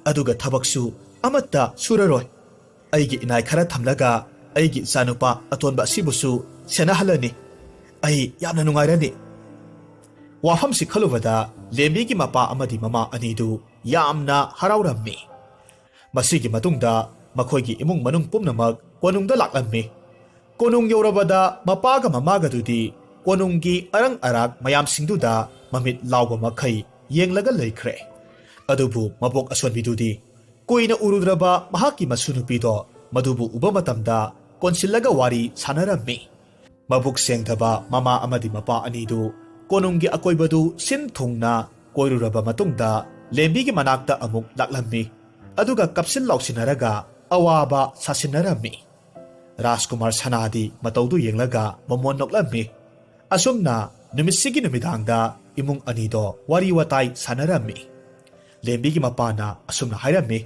ꯑꯗꯨꯒ ꯊꯕꯛꯁꯨ ꯑꯃꯠꯇ ꯁꯨꯔꯔꯣꯏ꯫ ꯑꯩꯒꯤ ꯏꯅꯥꯏ ꯈꯔ ꯊꯝꯂꯒ ꯑꯩꯒꯤ ꯏꯆꯥꯅꯨꯄꯥ ꯑꯇꯣꯟꯕ ꯑꯁꯤꯕꯨꯁꯨ ꯁꯦꯟꯅꯍꯜꯂꯅꯤ꯫ ꯑꯩ ꯌꯥꯝꯅ ꯅꯨꯡꯉꯥꯏꯔꯅꯤ"꯫ ꯋꯥꯐꯝꯁꯤ ꯈꯜꯂꯨꯕꯗ ꯂꯦꯝꯕꯤꯒꯤ ꯃꯄꯥ ꯑꯃꯗꯤ ꯃꯃꯥ ꯑꯅꯤꯗꯨ ꯌꯥꯝꯅ ꯍꯔꯥꯎꯔꯝꯃꯤ꯫ ꯃꯁꯤꯒꯤ ꯃꯇꯨꯡꯗ ꯃꯈꯣꯏꯒꯤ ꯏꯃꯨꯡ ꯃꯅꯨꯡ ꯄꯨꯝꯅꯃꯛ ꯀꯣꯅꯨꯡꯗ ꯂꯥꯛꯂꯝꯃꯤ꯫ ꯀꯣꯅꯨꯡ ꯌꯧꯔꯕꯗ ꯃꯄꯥꯒ ꯃꯃꯥꯒꯗꯨꯗꯤ ꯀꯣꯅꯨꯡꯒꯤ ꯑꯔꯪ ꯑꯔꯥꯛ ꯃꯌꯥꯝꯁꯤꯡꯗꯨꯗ ꯃꯃꯤꯠ ꯂꯥꯎꯕ ꯃꯈꯩ ꯌꯦꯡꯂꯒ ꯂꯩꯈ꯭ꯔꯦ꯫ ꯑꯗꯨꯕꯨ ꯃꯕꯣꯛ ꯑꯁꯣꯟꯕꯤꯗꯨꯗꯤ ꯀꯨꯏꯅ ꯎꯔꯨꯗ꯭ꯔꯕ ꯃꯍꯥꯛꯀꯤ ꯃꯁꯨ ꯅꯨꯄꯤꯗꯣ ꯃꯗꯨꯕꯨ ꯎꯕ ꯃꯇꯝꯗ ꯀꯣꯟꯁꯤꯜꯂꯒ ꯋꯥꯔꯤ ꯁꯥꯟꯅꯔꯝꯃꯤ꯫ ꯃꯕꯨꯛ ꯁꯦꯡꯗꯕ ꯃꯃꯥ ꯑꯃꯗꯤ ꯃꯄꯥ ꯑꯅꯤꯗꯨ ꯀꯣꯅꯨꯡꯒꯤ ꯑꯀꯣꯏꯕꯗꯨ ꯁꯤꯟ ꯊꯨꯡꯅ ꯀꯣꯏꯔꯨꯔꯕ ꯃꯇꯨꯡꯗ ꯂꯦꯝꯕꯤꯒꯤ ꯃꯅꯥꯛꯇ ꯑꯃꯨꯛ ꯂꯥꯛꯂꯝꯃꯤ꯫ ꯑꯗꯨꯒ ꯀꯞꯁꯤꯟ ꯂꯥꯎꯁꯤꯟꯅꯔꯒ ꯑꯋꯥꯕ ꯁꯥꯁꯤꯟꯅꯔꯝꯃꯤ꯫ ꯔꯥꯖꯀꯨꯃꯥꯔ ꯁꯅꯥꯗꯤ ꯃꯇꯧꯗꯨ ꯌꯦꯡꯂꯒ ꯃꯃꯣꯟ ꯅꯣꯛꯂꯝꯃꯤ꯫ ꯑꯁꯨꯝꯅ ꯅꯨꯃꯤꯠꯁꯤꯒꯤ ꯅꯨꯃꯤꯗꯥꯡꯗ ꯏꯃꯨꯡ ꯑꯅꯤꯗꯣ ꯋꯥꯔꯤ ꯋꯥꯇꯥꯏ ꯁꯥꯟꯅꯔꯝꯃꯤ꯫ ꯂꯦꯝꯕꯤꯒꯤ ꯃꯄꯥꯅ ꯑꯁꯨꯝꯅ ꯍꯥꯏꯔꯝꯃꯤ,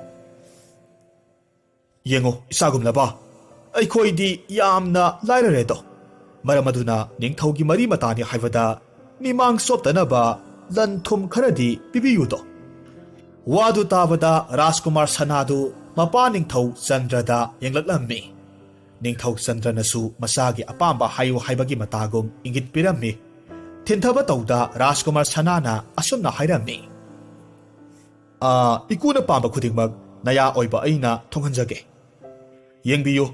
"ꯌꯦꯡꯉꯨ, ꯏꯆꯥꯒꯨꯝꯂꯕ, ꯑꯩꯈꯣꯏꯗꯤ ꯌꯥꯝꯅ ꯂꯥꯏꯔꯔꯦꯗꯣ꯫ ꯃꯔꯝ ꯑꯗꯨꯅ ꯅꯤꯡꯊꯧꯒꯤ ꯃꯔꯤ ꯃꯇꯥꯅꯤ ꯍꯥꯏꯕꯗ ꯃꯤꯃꯥꯡ ꯆꯣꯞꯇꯅꯕ ꯂꯟ ꯊꯨꯝ ꯈꯔꯗꯤ ꯄꯤꯕꯤꯌꯨꯗꯣ"꯫ ꯋꯥꯗꯨ ꯇꯥꯕꯗ ꯔꯥꯖꯀꯨꯃꯥꯔ ꯁꯅꯥꯗꯨ ꯃꯄꯥ ꯅꯤꯡꯊꯧ ꯆꯟꯗ꯭ꯔꯗ ꯌꯦꯡꯂꯛꯂꯝꯃꯤ꯫ ꯅꯤꯡꯊꯧ ꯆꯟꯗ꯭ꯔꯅꯁꯨ ꯃꯆꯥꯒꯤ ꯑꯄꯥꯝꯕ ꯍꯥꯏꯌꯨ ꯍꯥꯏꯕꯒꯤ ꯃꯇꯥꯒꯨꯝ ꯏꯪꯒꯤꯠ ꯄꯤꯔꯝꯃꯤ꯫ ꯊꯤꯟꯊꯕ ꯇꯧꯗ ꯔꯥꯖꯀꯨꯃꯥꯔ ꯁꯅꯥꯅ ꯑꯁꯨꯝꯅ ꯍꯥꯏꯔꯝꯃꯤ, "ꯑꯥ, ꯏꯀꯨꯅ ꯄꯥꯝꯕ ꯈꯨꯗꯤꯡꯃꯛ ꯅꯌꯥ ꯑꯣꯏꯕ ꯑꯩꯅ ꯊꯨꯡꯍꯟꯖꯒꯦ꯫ ꯌꯦꯡꯕꯤꯌꯨ,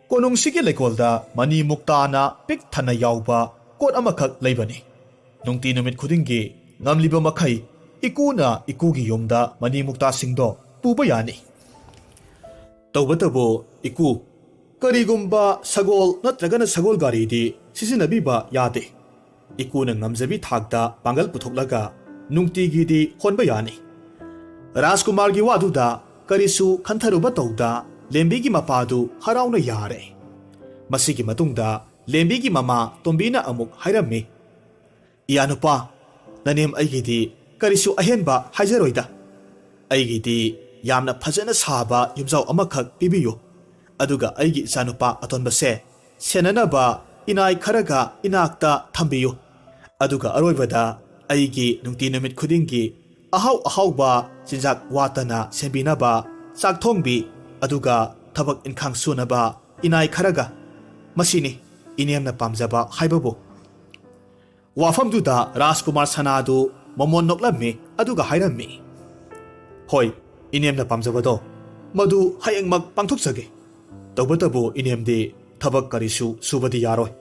ꯀꯣꯅꯨꯡꯁꯤꯒꯤ ꯂꯩꯀꯣꯜꯗ ꯃꯅꯤ ꯃꯨꯛꯇꯥꯅ ꯄꯤꯛ ꯊꯟꯅ ꯌꯥꯎꯕ ꯀꯣꯠ ꯑꯃꯈꯛ ꯂꯩꯕꯅꯤ꯫ ꯅꯨꯡꯇꯤ ꯅꯨꯃꯤꯠ ꯈꯨꯗꯤꯡꯒꯤ ꯉꯝꯂꯤꯕ ꯃꯈꯩ ꯏꯀꯨꯅ ꯏꯀꯨꯒꯤ ꯌꯨꯝꯗ ꯃꯅꯤ ꯃꯨꯛꯇꯥꯁꯤꯡꯗꯣ ꯄꯨꯕ ꯌꯥꯅꯤ꯫ ꯇꯧꯕꯇꯕꯨ ꯏꯀꯨ, ꯀꯔꯤꯒꯨꯝꯕ ꯁꯒꯣꯜ ꯅꯠꯇ꯭ꯔꯒꯅ ꯁꯒꯣꯜ ꯒꯥꯔꯤꯗꯤ ꯁꯤꯖꯤꯟꯅꯕꯤꯕ ꯌꯥꯗꯦ꯫ ꯏꯀꯨꯅ ꯉꯝꯖꯕꯤ ꯊꯥꯛꯇ ꯄꯥꯡꯒꯜ ꯄꯨꯊꯣꯛꯂꯒ ꯅꯨꯡꯇꯤꯒꯤꯗꯤ ꯍꯣꯟꯕ ꯌꯥꯅꯤ꯫" ꯔꯥꯖꯀꯨꯃꯥꯔꯒꯤ ꯋꯥꯗꯨꯗ ꯀꯔꯤꯁꯨ ꯈꯟꯊꯔꯨꯕ ꯇꯧꯗ ꯂꯦꯝꯕꯤꯒꯤ ꯃꯄꯥꯗꯨ ꯍꯔꯥꯎꯅ ꯌꯥꯔꯦ꯫ ꯃꯁꯤꯒꯤ ꯃꯇꯨꯡꯗ ꯂꯦꯝꯕꯤꯒꯤ ꯃꯃꯥ ꯇꯣꯝꯕꯤꯅ ꯑꯃꯨꯛ ꯍꯥꯏꯔꯝꯃꯤ, "ꯏꯌꯥꯅꯨꯄꯥ, ꯅꯅꯦꯝ ꯑꯩꯒꯤꯗꯤ ꯀꯔꯤꯁꯨ ꯑꯍꯦꯟꯕ ꯍꯥꯏꯖꯔꯣꯏꯗ꯫ ꯑꯩꯒꯤꯗꯤ ꯌꯥꯝꯅ ꯐꯖꯅ ꯁꯥꯕ ꯌꯨꯝꯖꯥꯎ ꯑꯃꯈꯛ ꯄꯤꯕꯤꯌꯨ꯫ ꯑꯗꯨꯒ ꯑꯩꯒꯤ ꯏꯆꯥꯅꯨꯄꯥ ꯑꯇꯣꯟꯕꯁꯦ ꯁꯦꯟꯅꯅꯕ ꯏꯅꯥꯏ ꯈꯔꯒ ꯏꯅꯥꯛꯇ ꯊꯝꯕꯤꯌꯨ꯫ ꯑꯗꯨꯒ ꯑꯔꯣꯏꯕꯗ ꯑꯩꯒꯤ ꯅꯨꯡꯇꯤ ꯅꯨꯃꯤꯠ ꯈꯨꯗꯤꯡꯒꯤ ꯑꯍꯥꯎ ꯑꯍꯥꯎꯕ ꯆꯤꯟꯖꯥꯛ ꯋꯥꯠꯇꯅ ꯁꯦꯝꯕꯤꯅꯕ ꯆꯥꯛ ꯊꯣꯡꯕꯤ, ꯑꯗꯨꯒ ꯊꯕꯛ ꯏꯟꯈꯥꯡ ꯁꯨꯅꯕ ꯏꯅꯥꯏ ꯈꯔꯒ꯫ ꯃꯁꯤꯅꯤ ꯏꯅꯦꯝꯅ ꯄꯥꯝꯖꯕ ꯍꯥꯏꯕꯕꯨ꯫" ꯋꯥꯐꯝꯗꯨꯗ ꯔꯥꯖꯀꯨꯃꯥꯔ ꯁꯅꯥꯗꯨ ꯃꯃꯣꯟ ꯅꯣꯛꯂꯝꯃꯤ, ꯑꯗꯨꯒ ꯍꯥꯏꯔꯝꯃꯤ, "ꯍꯣꯏ, ꯏꯅꯦꯝꯅ ꯄꯥꯝꯖꯕꯗꯣ ꯃꯗꯨ ꯍꯌꯦꯡꯃꯛ ꯄꯥꯡꯊꯣꯛꯆꯒꯦ꯫ ꯇꯧꯕꯇꯕꯨ ꯏꯅꯦꯝꯗꯤ ꯊꯕꯛ ꯀꯔꯤꯁꯨ ꯁꯨꯕꯗꯤ ꯌꯥꯔꯣꯏ꯫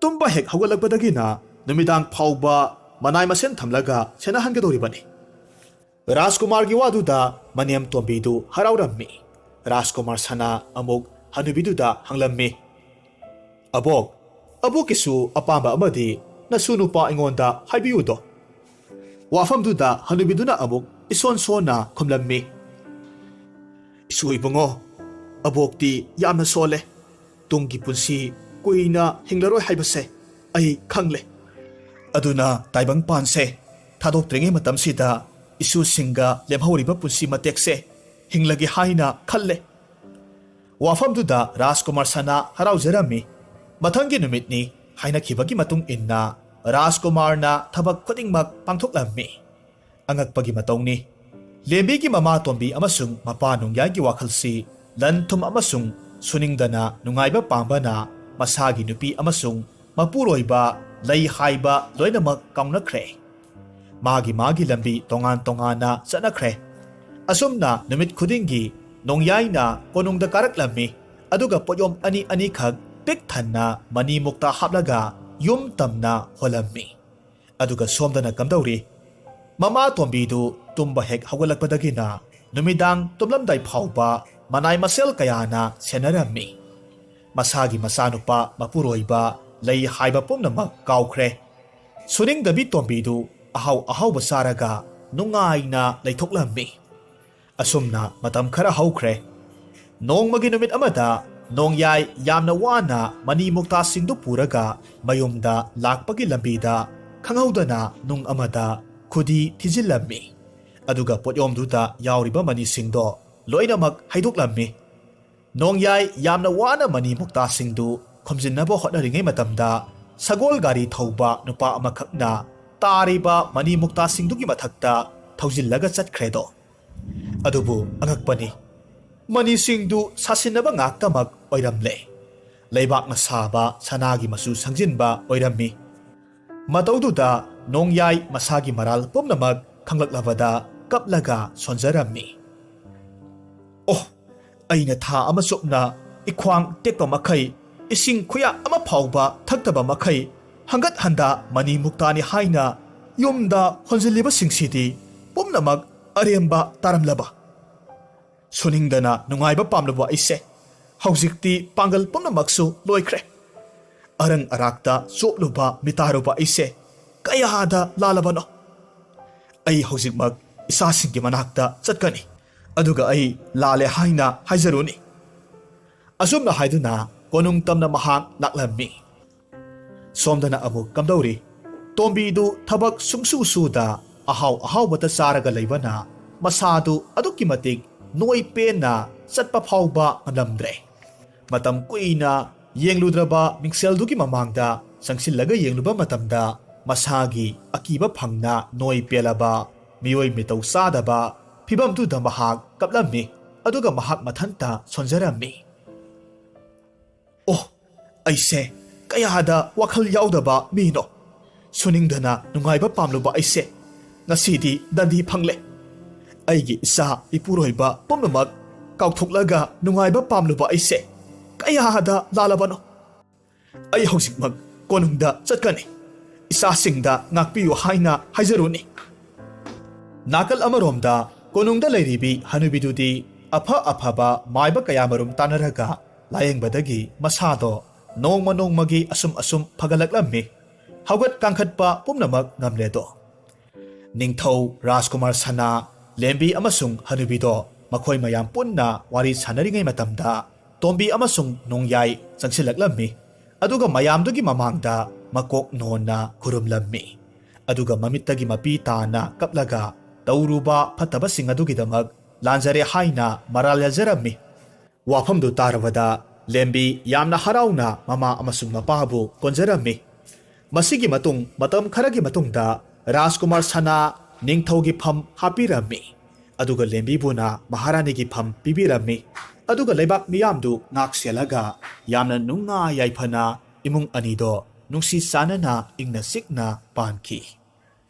ꯇꯨꯝꯕ ꯍꯦꯛ ꯍꯧꯒꯠꯂꯛꯄꯗꯒꯤꯅ ꯅꯨꯃꯤꯗꯥꯡ ꯐꯥꯎꯕ ꯃꯅꯥꯏ ꯃꯁꯤꯟ ꯊꯝꯂꯒ ꯁꯦꯟꯅꯍꯟꯒꯗꯧꯔꯤꯕꯅꯤ꯫" ꯔꯥꯖꯀꯨꯃꯥꯔꯒꯤ ꯋꯥꯗꯨꯗ ꯃꯅꯦꯝ ꯇꯣꯝꯕꯤꯗꯨ ꯍꯔꯥꯎꯔꯝꯃꯤ꯫ ꯔꯥꯖꯀꯨꯃꯥꯔ ꯁꯅꯥ ꯑꯃꯨꯛ ꯍꯅꯨꯕꯤꯗꯨꯗ ꯍꯪꯂꯝꯃꯤ, "ꯑꯕꯣꯛ, ꯑꯕꯣꯛꯀꯤꯁꯨ ꯑꯄꯥꯝꯕ ꯑꯃꯗꯤ ꯅꯁꯨ ꯅꯨꯄꯥ ꯑꯩꯉꯣꯟꯗ ꯍꯥꯏꯕꯤꯌꯨꯗꯣ?" ꯋꯥꯐꯝꯗꯨꯗ ꯍꯅꯨꯕꯤꯗꯨꯅ ꯑꯃꯨꯛ ꯏꯁꯣꯟ ꯁꯣꯟꯅ ꯈꯨꯝꯂꯝꯃꯤ, "ꯏꯁꯨ ꯏꯕꯨꯡꯉꯣ, ꯑꯕꯣꯛꯇꯤ ꯌꯥꯝꯅ ꯁꯣꯜꯂꯦ꯫ ꯇꯨꯡꯒꯤ ꯄꯨꯟꯁꯤ ꯀꯨꯏꯅ ꯍꯤꯡꯂꯔꯣꯏ ꯍꯥꯏꯕꯁꯦ ꯑꯩ ꯈꯪꯂꯦ꯫ ꯑꯗꯨꯅ ꯇꯥꯏꯕꯪꯄꯥꯟꯁꯦ ꯊꯥꯗꯣꯛꯇ꯭ꯔꯤꯉꯩ ꯃꯇꯝꯁꯤꯗ ꯏꯁꯨꯁꯤꯡꯒ ꯂꯦꯝꯍꯧꯔꯤꯕ ꯄꯨꯟꯁꯤ ꯃꯇꯦꯛꯁꯦ ꯍꯤꯡꯂꯒꯦ ꯍꯥꯏꯅ ꯈꯜꯂꯦ꯫" ꯋꯥꯐꯝꯗꯨꯗ ꯔꯥꯖꯀꯨꯃꯥꯔ ꯁꯅꯥ ꯍꯔꯥꯎꯖꯔꯝꯃꯤ꯫ ꯃꯊꯪꯒꯤ ꯅꯨꯃꯤꯠꯅꯤ꯫ ꯍꯥꯏꯅꯈꯤꯕꯒꯤ ꯃꯇꯨꯡ ꯏꯟꯅ ꯔꯥꯖꯀꯨꯃꯥꯔꯅ ꯊꯕꯛ ꯈꯨꯗꯤꯡꯃꯛ ꯄꯥꯡꯊꯣꯛꯂꯝꯃꯤ꯫ ꯑꯉꯛꯄꯒꯤ ꯃꯇꯧꯅꯤ꯫ ꯂꯦꯝꯕꯤꯒꯤ ꯃꯃꯥ ꯇꯣꯝꯕꯤ ꯑꯃꯁꯨꯡ ꯃꯄꯥ ꯅꯣꯡꯌꯥꯏꯒꯤ ꯋꯥꯈꯜꯁꯤ ꯂꯟ ꯊꯨꯝ ꯑꯃꯁꯨꯡ ꯁꯨꯅꯤꯡꯗꯅ ꯅꯨꯡꯉꯥꯏꯕ ꯄꯥꯝꯕꯅ ꯃꯁꯥꯒꯤ ꯅꯨꯄꯤ ꯑꯃꯁꯨꯡ ꯃꯄꯨꯔꯣꯏꯕ ꯂꯩ ꯍꯥꯏꯕ ꯂꯣꯏꯅꯃꯛ ꯀꯥꯎꯅꯈ꯭ꯔꯦ꯫ ꯃꯥꯒꯤ ꯃꯥꯒꯤ ꯂꯝꯕꯤ ꯇꯣꯉꯥꯟ ꯇꯣꯉꯥꯟꯅ ꯆꯠꯅꯈ꯭ꯔꯦ꯫ ꯑꯁꯨꯝꯅ ꯅꯨꯃꯤꯠ ꯈꯨꯗꯤꯡꯒꯤ ꯅꯣꯡꯌꯥꯏꯅ ꯀꯣꯅꯨꯡꯗ ꯀꯥꯔꯛꯂꯝꯃꯤ, ꯑꯗꯨꯒ ꯄꯣꯠꯌꯣꯝ ꯑꯅꯤ ꯑꯅꯤꯈꯛ ꯄꯤꯛ ꯊꯟꯅ ꯃꯅꯤ ꯃꯨꯛꯇꯥ ꯍꯥꯞꯂꯒ ꯌꯨꯝ ꯇꯝꯅ ꯍꯣꯜꯂꯝꯃꯤ꯫ ꯑꯗꯨꯒ ꯁꯣꯝꯗꯅ ꯀꯝꯗꯧꯔꯤ? ꯃꯃꯥ ꯇꯣꯝꯕꯤꯗꯨ ꯇꯨꯝꯕ ꯍꯦꯛ ꯍꯧꯒꯠꯂꯛꯄꯗꯒꯤꯅ ꯅꯨꯃꯤꯗꯥꯡ ꯇꯨꯝꯂꯝꯗꯥꯏ ꯐꯥꯎꯕ ꯃꯅꯥꯏ ꯃꯁꯦꯜ ꯀꯌꯥꯅ ꯁꯦꯟꯅꯔꯝꯃꯤ꯫ ꯃꯁꯥꯒꯤ ꯃꯆꯥꯅꯨꯄꯥ ꯃꯄꯨꯔꯣꯏꯕ ꯂꯩ ꯍꯥꯏꯕ ꯄꯨꯝꯅꯃꯛ ꯀꯥꯎꯈ꯭ꯔꯦ꯫ ꯁꯨꯅꯤꯡꯗꯕꯤ ꯇꯣꯝꯕꯤꯗꯨ ꯑꯍꯥꯎ ꯑꯍꯥꯎꯕ ꯆꯥꯔꯒ ꯅꯨꯡꯉꯥꯏꯅ ꯂꯩꯊꯣꯛꯂꯝꯃꯤ꯫ ꯑꯁꯨꯝꯅ ꯃꯇꯝ ꯈꯔ ꯍꯧꯈ꯭ꯔꯦ꯫ ꯅꯣꯡꯃꯒꯤ ꯅꯨꯃꯤꯠ ꯑꯃꯗ ꯅꯣꯡꯌꯥꯏ ꯌꯥꯝꯅ ꯋꯥꯅ ꯃꯅꯤ ꯃꯨꯛꯇꯥꯁꯤꯡꯗꯨ ꯄꯨꯔꯒ ꯃꯌꯨꯝꯗ ꯂꯥꯛꯄꯒꯤ ꯂꯝꯕꯤꯗ ꯈꯪꯍꯧꯗꯅ ꯅꯨꯡ ꯑꯃꯗ ꯈꯨꯗꯤ ꯊꯤꯖꯤꯜꯂꯝꯃꯤ꯫ ꯑꯗꯨꯒ ꯄꯣꯠꯌꯣꯝꯗꯨꯗ ꯌꯥꯎꯔꯤꯕ ꯃꯅꯤꯁꯤꯡꯗꯣ ꯂꯣꯏꯅꯃꯛ ꯍꯩꯗꯣꯛꯂꯝꯃꯤ꯫ ꯅꯣꯡꯌꯥꯏ ꯌꯥꯝꯅ ꯋꯥꯅ ꯃꯅꯤ ꯃꯨꯛꯇꯥꯁꯤꯡꯗꯨ ꯈꯣꯝꯖꯤꯟꯅꯕ ꯍꯣꯠꯅꯔꯤꯉꯩ ꯃꯇꯝꯗ ꯁꯒꯣꯜ ꯒꯥꯔꯤ ꯊꯧꯕ ꯅꯨꯄꯥ ꯑꯃꯈꯛꯅ ꯇꯥꯔꯤꯕ ꯃꯅꯤ ꯃꯨꯛꯇꯥꯁꯤꯡꯗꯨꯒꯤ ꯃꯊꯛꯇ ꯊꯧꯖꯤꯜꯂꯒ ꯆꯠꯈ꯭ꯔꯦꯗꯣ꯫ ꯑꯗꯨꯕꯨ ꯑꯉꯛꯄꯅꯤ, ꯃꯅꯤꯁꯤꯡꯗꯨ ꯁꯥꯁꯤꯟꯅꯕ ꯉꯥꯛꯇꯃꯛ ꯑꯣꯏꯔꯝꯂꯦ꯫ ꯂꯩꯕꯥꯛꯅ ꯁꯥꯕ ꯁꯅꯥꯒꯤ ꯃꯆꯨ ꯁꯪꯖꯤꯟꯕ ꯑꯣꯏꯔꯝꯃꯤ꯫ ꯃꯇꯧꯗꯨꯗ ꯅꯣꯡꯌꯥꯏ ꯃꯁꯥꯒꯤ ꯃꯔꯥꯜ ꯄꯨꯝꯅꯃꯛ ꯈꯪꯂꯛꯂꯕꯗ ꯀꯞꯂꯒ ꯁꯣꯟꯖꯔꯝꯃꯤ꯫ "ꯑꯣ, ꯑꯩꯅ ꯊꯥ ꯑꯃ ꯆꯨꯞꯅ ꯏꯈ꯭ꯋꯥꯡ ꯇꯦꯛꯄ ꯃꯈꯩ, ꯏꯁꯤꯡ ꯈꯨꯌꯥ ꯑꯃ ꯐꯥꯎꯕ ꯊꯛꯇꯕ ꯃꯈꯩ, ꯍꯪꯒꯠ ꯍꯟꯗ ꯃꯅꯤ ꯃꯨꯛꯇꯥꯅꯤ ꯍꯥꯏꯅ ꯌꯨꯝꯗ ꯍꯣꯟꯖꯤꯜꯂꯤꯕꯁꯤꯡꯁꯤꯗꯤ ꯄꯨꯝꯅꯃꯛ ꯑꯔꯦꯝꯕ ꯇꯥꯔꯝꯂꯕ? ꯁꯨꯅꯤꯡꯗꯅ ꯅꯨꯡꯉꯥꯏꯕ ꯄꯥꯝꯂꯨꯕ ꯑꯩꯁꯦ ꯍꯧꯖꯤꯛꯇꯤ ꯄꯥꯡꯒꯜ ꯄꯨꯝꯅꯃꯛꯁꯨ ꯂꯣꯏꯈ꯭ꯔꯦ꯫ ꯑꯔꯪ ꯑꯔꯥꯛꯇ ꯆꯣꯞꯂꯨꯕ ꯃꯤꯇꯥꯔꯨꯕ ꯑꯩꯁꯦ ꯀꯌꯥꯗ ꯂꯥꯜꯂꯕꯅꯣ? ꯑꯩ ꯍꯧꯖꯤꯛꯃꯛ ꯏꯆꯥꯁꯤꯡꯒꯤ ꯃꯅꯥꯛꯇ ꯆꯠꯀꯅꯤ, ꯑꯗꯨꯒ ꯑꯩ ꯂꯥꯜꯂꯦ ꯍꯥꯏꯅ ꯍꯥꯏꯖꯔꯨꯅꯤ꯫" ꯑꯁꯨꯝꯅ ꯍꯥꯏꯗꯨꯅ ꯀꯣꯅꯨꯡ ꯇꯝꯅ ꯃꯍꯥꯛ ꯂꯥꯛꯂꯝꯃꯤ꯫ ꯁꯣꯝꯗꯅ ꯑꯃꯨꯛ ꯀꯝꯗꯧꯔꯤ? ꯇꯣꯝꯕꯤꯗꯨ ꯊꯕꯛ ꯁꯨꯡꯁꯨ ꯁꯨꯗ ꯑꯍꯥꯎ ꯑꯍꯥꯎꯕꯇ ꯆꯥꯔꯒ ꯂꯩꯕꯅ ꯃꯁꯥꯗꯨ ꯑꯗꯨꯛꯀꯤ ꯃꯇꯤꯛ ꯅꯣꯏ ꯄꯦꯟꯅ ꯆꯠꯄ ꯐꯥꯎꯕ ꯉꯝꯂꯝꯗ꯭ꯔꯦ꯫ ꯃꯇꯝ ꯀꯨꯏꯅ ꯌꯦꯡꯂꯨꯗ꯭ꯔꯕ ꯃꯤꯡꯁꯦꯜꯗꯨꯒꯤ ꯃꯃꯥꯡꯗ ꯆꯪꯁꯤꯜꯂꯒ ꯌꯦꯡꯂꯨꯕ ꯃꯇꯝꯗ ꯃꯁꯥꯒꯤ ꯑꯀꯤꯕ ꯐꯪꯅ ꯅꯣꯏ ꯄꯦꯜꯂꯕ ꯃꯤꯑꯣꯏ ꯃꯤꯇꯧ ꯆꯥꯗꯕ ꯐꯤꯕꯝꯗꯨꯗ ꯃꯍꯥꯛ ꯀꯞꯂꯝꯃꯤ, ꯑꯗꯨꯒ ꯃꯍꯥꯛ ꯃꯊꯟꯇ ꯁꯣꯟꯖꯔꯝꯃꯤ꯫ ꯑꯣ, ꯑꯩꯁꯦ ꯀꯌꯥꯗ ꯋꯥꯈꯜ ꯌꯥꯎꯗꯕ ꯃꯤꯅꯣ! ꯁꯨꯅꯤꯡꯗꯅ ꯅꯨꯡꯉꯥꯏꯕ ꯄꯥꯝꯂꯨꯕ ꯑꯩꯁꯦ ꯉꯁꯤꯗꯤ ꯗꯟꯗꯤ ꯐꯪꯂꯦ꯫ ꯑꯩꯒꯤ ꯏꯆꯥ ꯏꯄꯨꯔꯣꯏꯕ ꯄꯨꯝꯅꯃꯛ ꯀꯥꯎꯊꯣꯛꯂꯒ ꯅꯨꯡꯉꯥꯏꯕ ꯄꯥꯝꯂꯨꯕ ꯑꯩꯁꯦ ꯀꯌꯥꯗ ꯂꯥꯜꯂꯕꯅꯣ! ꯑꯩ ꯍꯧꯖꯤꯛꯃꯛ ꯀꯣꯅꯨꯡꯗ ꯆꯠꯀꯅꯤ꯫ ꯏꯆꯥꯁꯤꯡꯗ ꯉꯥꯛꯄꯤꯌꯨ ꯍꯥꯏꯅ ꯍꯥꯏꯖꯔꯨꯅꯤ꯫ ꯅꯥꯀꯜ ꯑꯃꯔꯣꯝꯗ ꯀꯣꯅꯨꯡꯗ ꯂꯩꯔꯤꯕꯤ ꯍꯅꯨꯕꯤꯗꯨꯗꯤ ꯑꯐ ꯑꯐꯕ ꯃꯥꯏꯕ ꯀꯌꯥꯃꯔꯨꯝ ꯇꯥꯟꯅꯔꯒ ꯂꯥꯌꯦꯡꯕꯗꯒꯤ ꯃꯁꯥꯗꯣ ꯅꯣꯡꯃ ꯅꯣꯡꯃꯒꯤ ꯑꯁꯨꯝ ꯑꯁꯨꯝ ꯐꯒꯠꯂꯛꯂꯝꯃꯤ꯫ ꯍꯧꯒꯠ ꯀꯥꯡꯈꯠꯄ ꯄꯨꯝꯅꯃꯛ ꯉꯝꯂꯦꯗꯣ꯫ ꯅꯤꯡꯊꯧ ꯔꯥꯖꯀꯨꯃꯥꯔ ꯁꯅꯥ, ꯂꯦꯝꯕꯤ ꯑꯃꯁꯨꯡ ꯍꯅꯨꯕꯤꯗꯣ ꯃꯈꯣꯏ ꯃꯌꯥꯝ ꯄꯨꯟꯅ ꯋꯥꯔꯤ ꯁꯥꯟꯅꯔꯤꯉꯩ ꯃꯇꯝꯗ ꯇꯣꯝꯕꯤ ꯑꯃꯁꯨꯡ ꯅꯣꯡꯌꯥꯏ ꯆꯪꯁꯤꯜꯂꯛꯂꯝꯃꯤ꯫ ꯑꯗꯨꯒ ꯃꯌꯥꯝꯗꯨꯒꯤ ꯃꯃꯥꯡꯗ ꯃꯀꯣꯛ ꯅꯣꯟꯅ ꯈꯨꯔꯨꯝꯂꯝꯃꯤ꯫ ꯑꯗꯨꯒ ꯃꯃꯤꯠꯇꯒꯤ ꯃꯄꯤ ꯇꯥꯅ ꯀꯞꯂꯒ ꯇꯧꯔꯨꯕ ꯐꯠꯇꯕꯁꯤꯡ ꯑꯗꯨꯒꯤꯗꯃꯛ ꯂꯥꯟꯖꯔꯦ ꯍꯥꯏꯅ ꯃꯔꯥꯜ ꯌꯥꯖꯔꯝꯃꯤ꯫ ꯋꯥꯐꯝꯗꯨ ꯇꯥꯔꯕꯗ ꯂꯦꯝꯕꯤ ꯌꯥꯝꯅ ꯍꯔꯥꯎꯅ ꯃꯃꯥ ꯑꯃꯁꯨꯡ ꯃꯄꯥꯕꯨ ꯀꯣꯟꯖꯔꯝꯃꯤ꯫ ꯃꯁꯤꯒꯤ ꯃꯇꯨꯡ ꯃꯇꯝ ꯈꯔꯒꯤ ꯃꯇꯨꯡꯗ ꯔꯥꯖꯀꯨꯃꯥꯔ ꯁꯅꯥ ꯅꯤꯡꯊꯧꯒꯤ ꯐꯝ ꯍꯥꯞꯄꯤꯔꯝꯃꯤ꯫ ꯑꯗꯨꯒ ꯂꯦꯝꯕꯤꯕꯨꯅ ꯃꯍꯥꯔꯥꯅꯤꯒꯤ ꯐꯝ ꯄꯤꯕꯤꯔꯝꯃꯤ꯫ ꯑꯗꯨꯒ ꯂꯩꯕꯥꯛ ꯃꯤꯌꯥꯝꯗꯨ ꯉꯥꯛ ꯁꯦꯜꯂꯒ ꯌꯥꯝꯅ ꯅꯨꯡꯉꯥꯏ ꯌꯥꯏꯐꯅ ꯏꯃꯨꯡ ꯑꯅꯤꯗꯣ ꯅꯨꯡꯁꯤ ꯆꯥꯟꯅꯅ ꯏꯪꯅ ꯆꯤꯛꯅ ꯄꯥꯟꯈꯤ꯫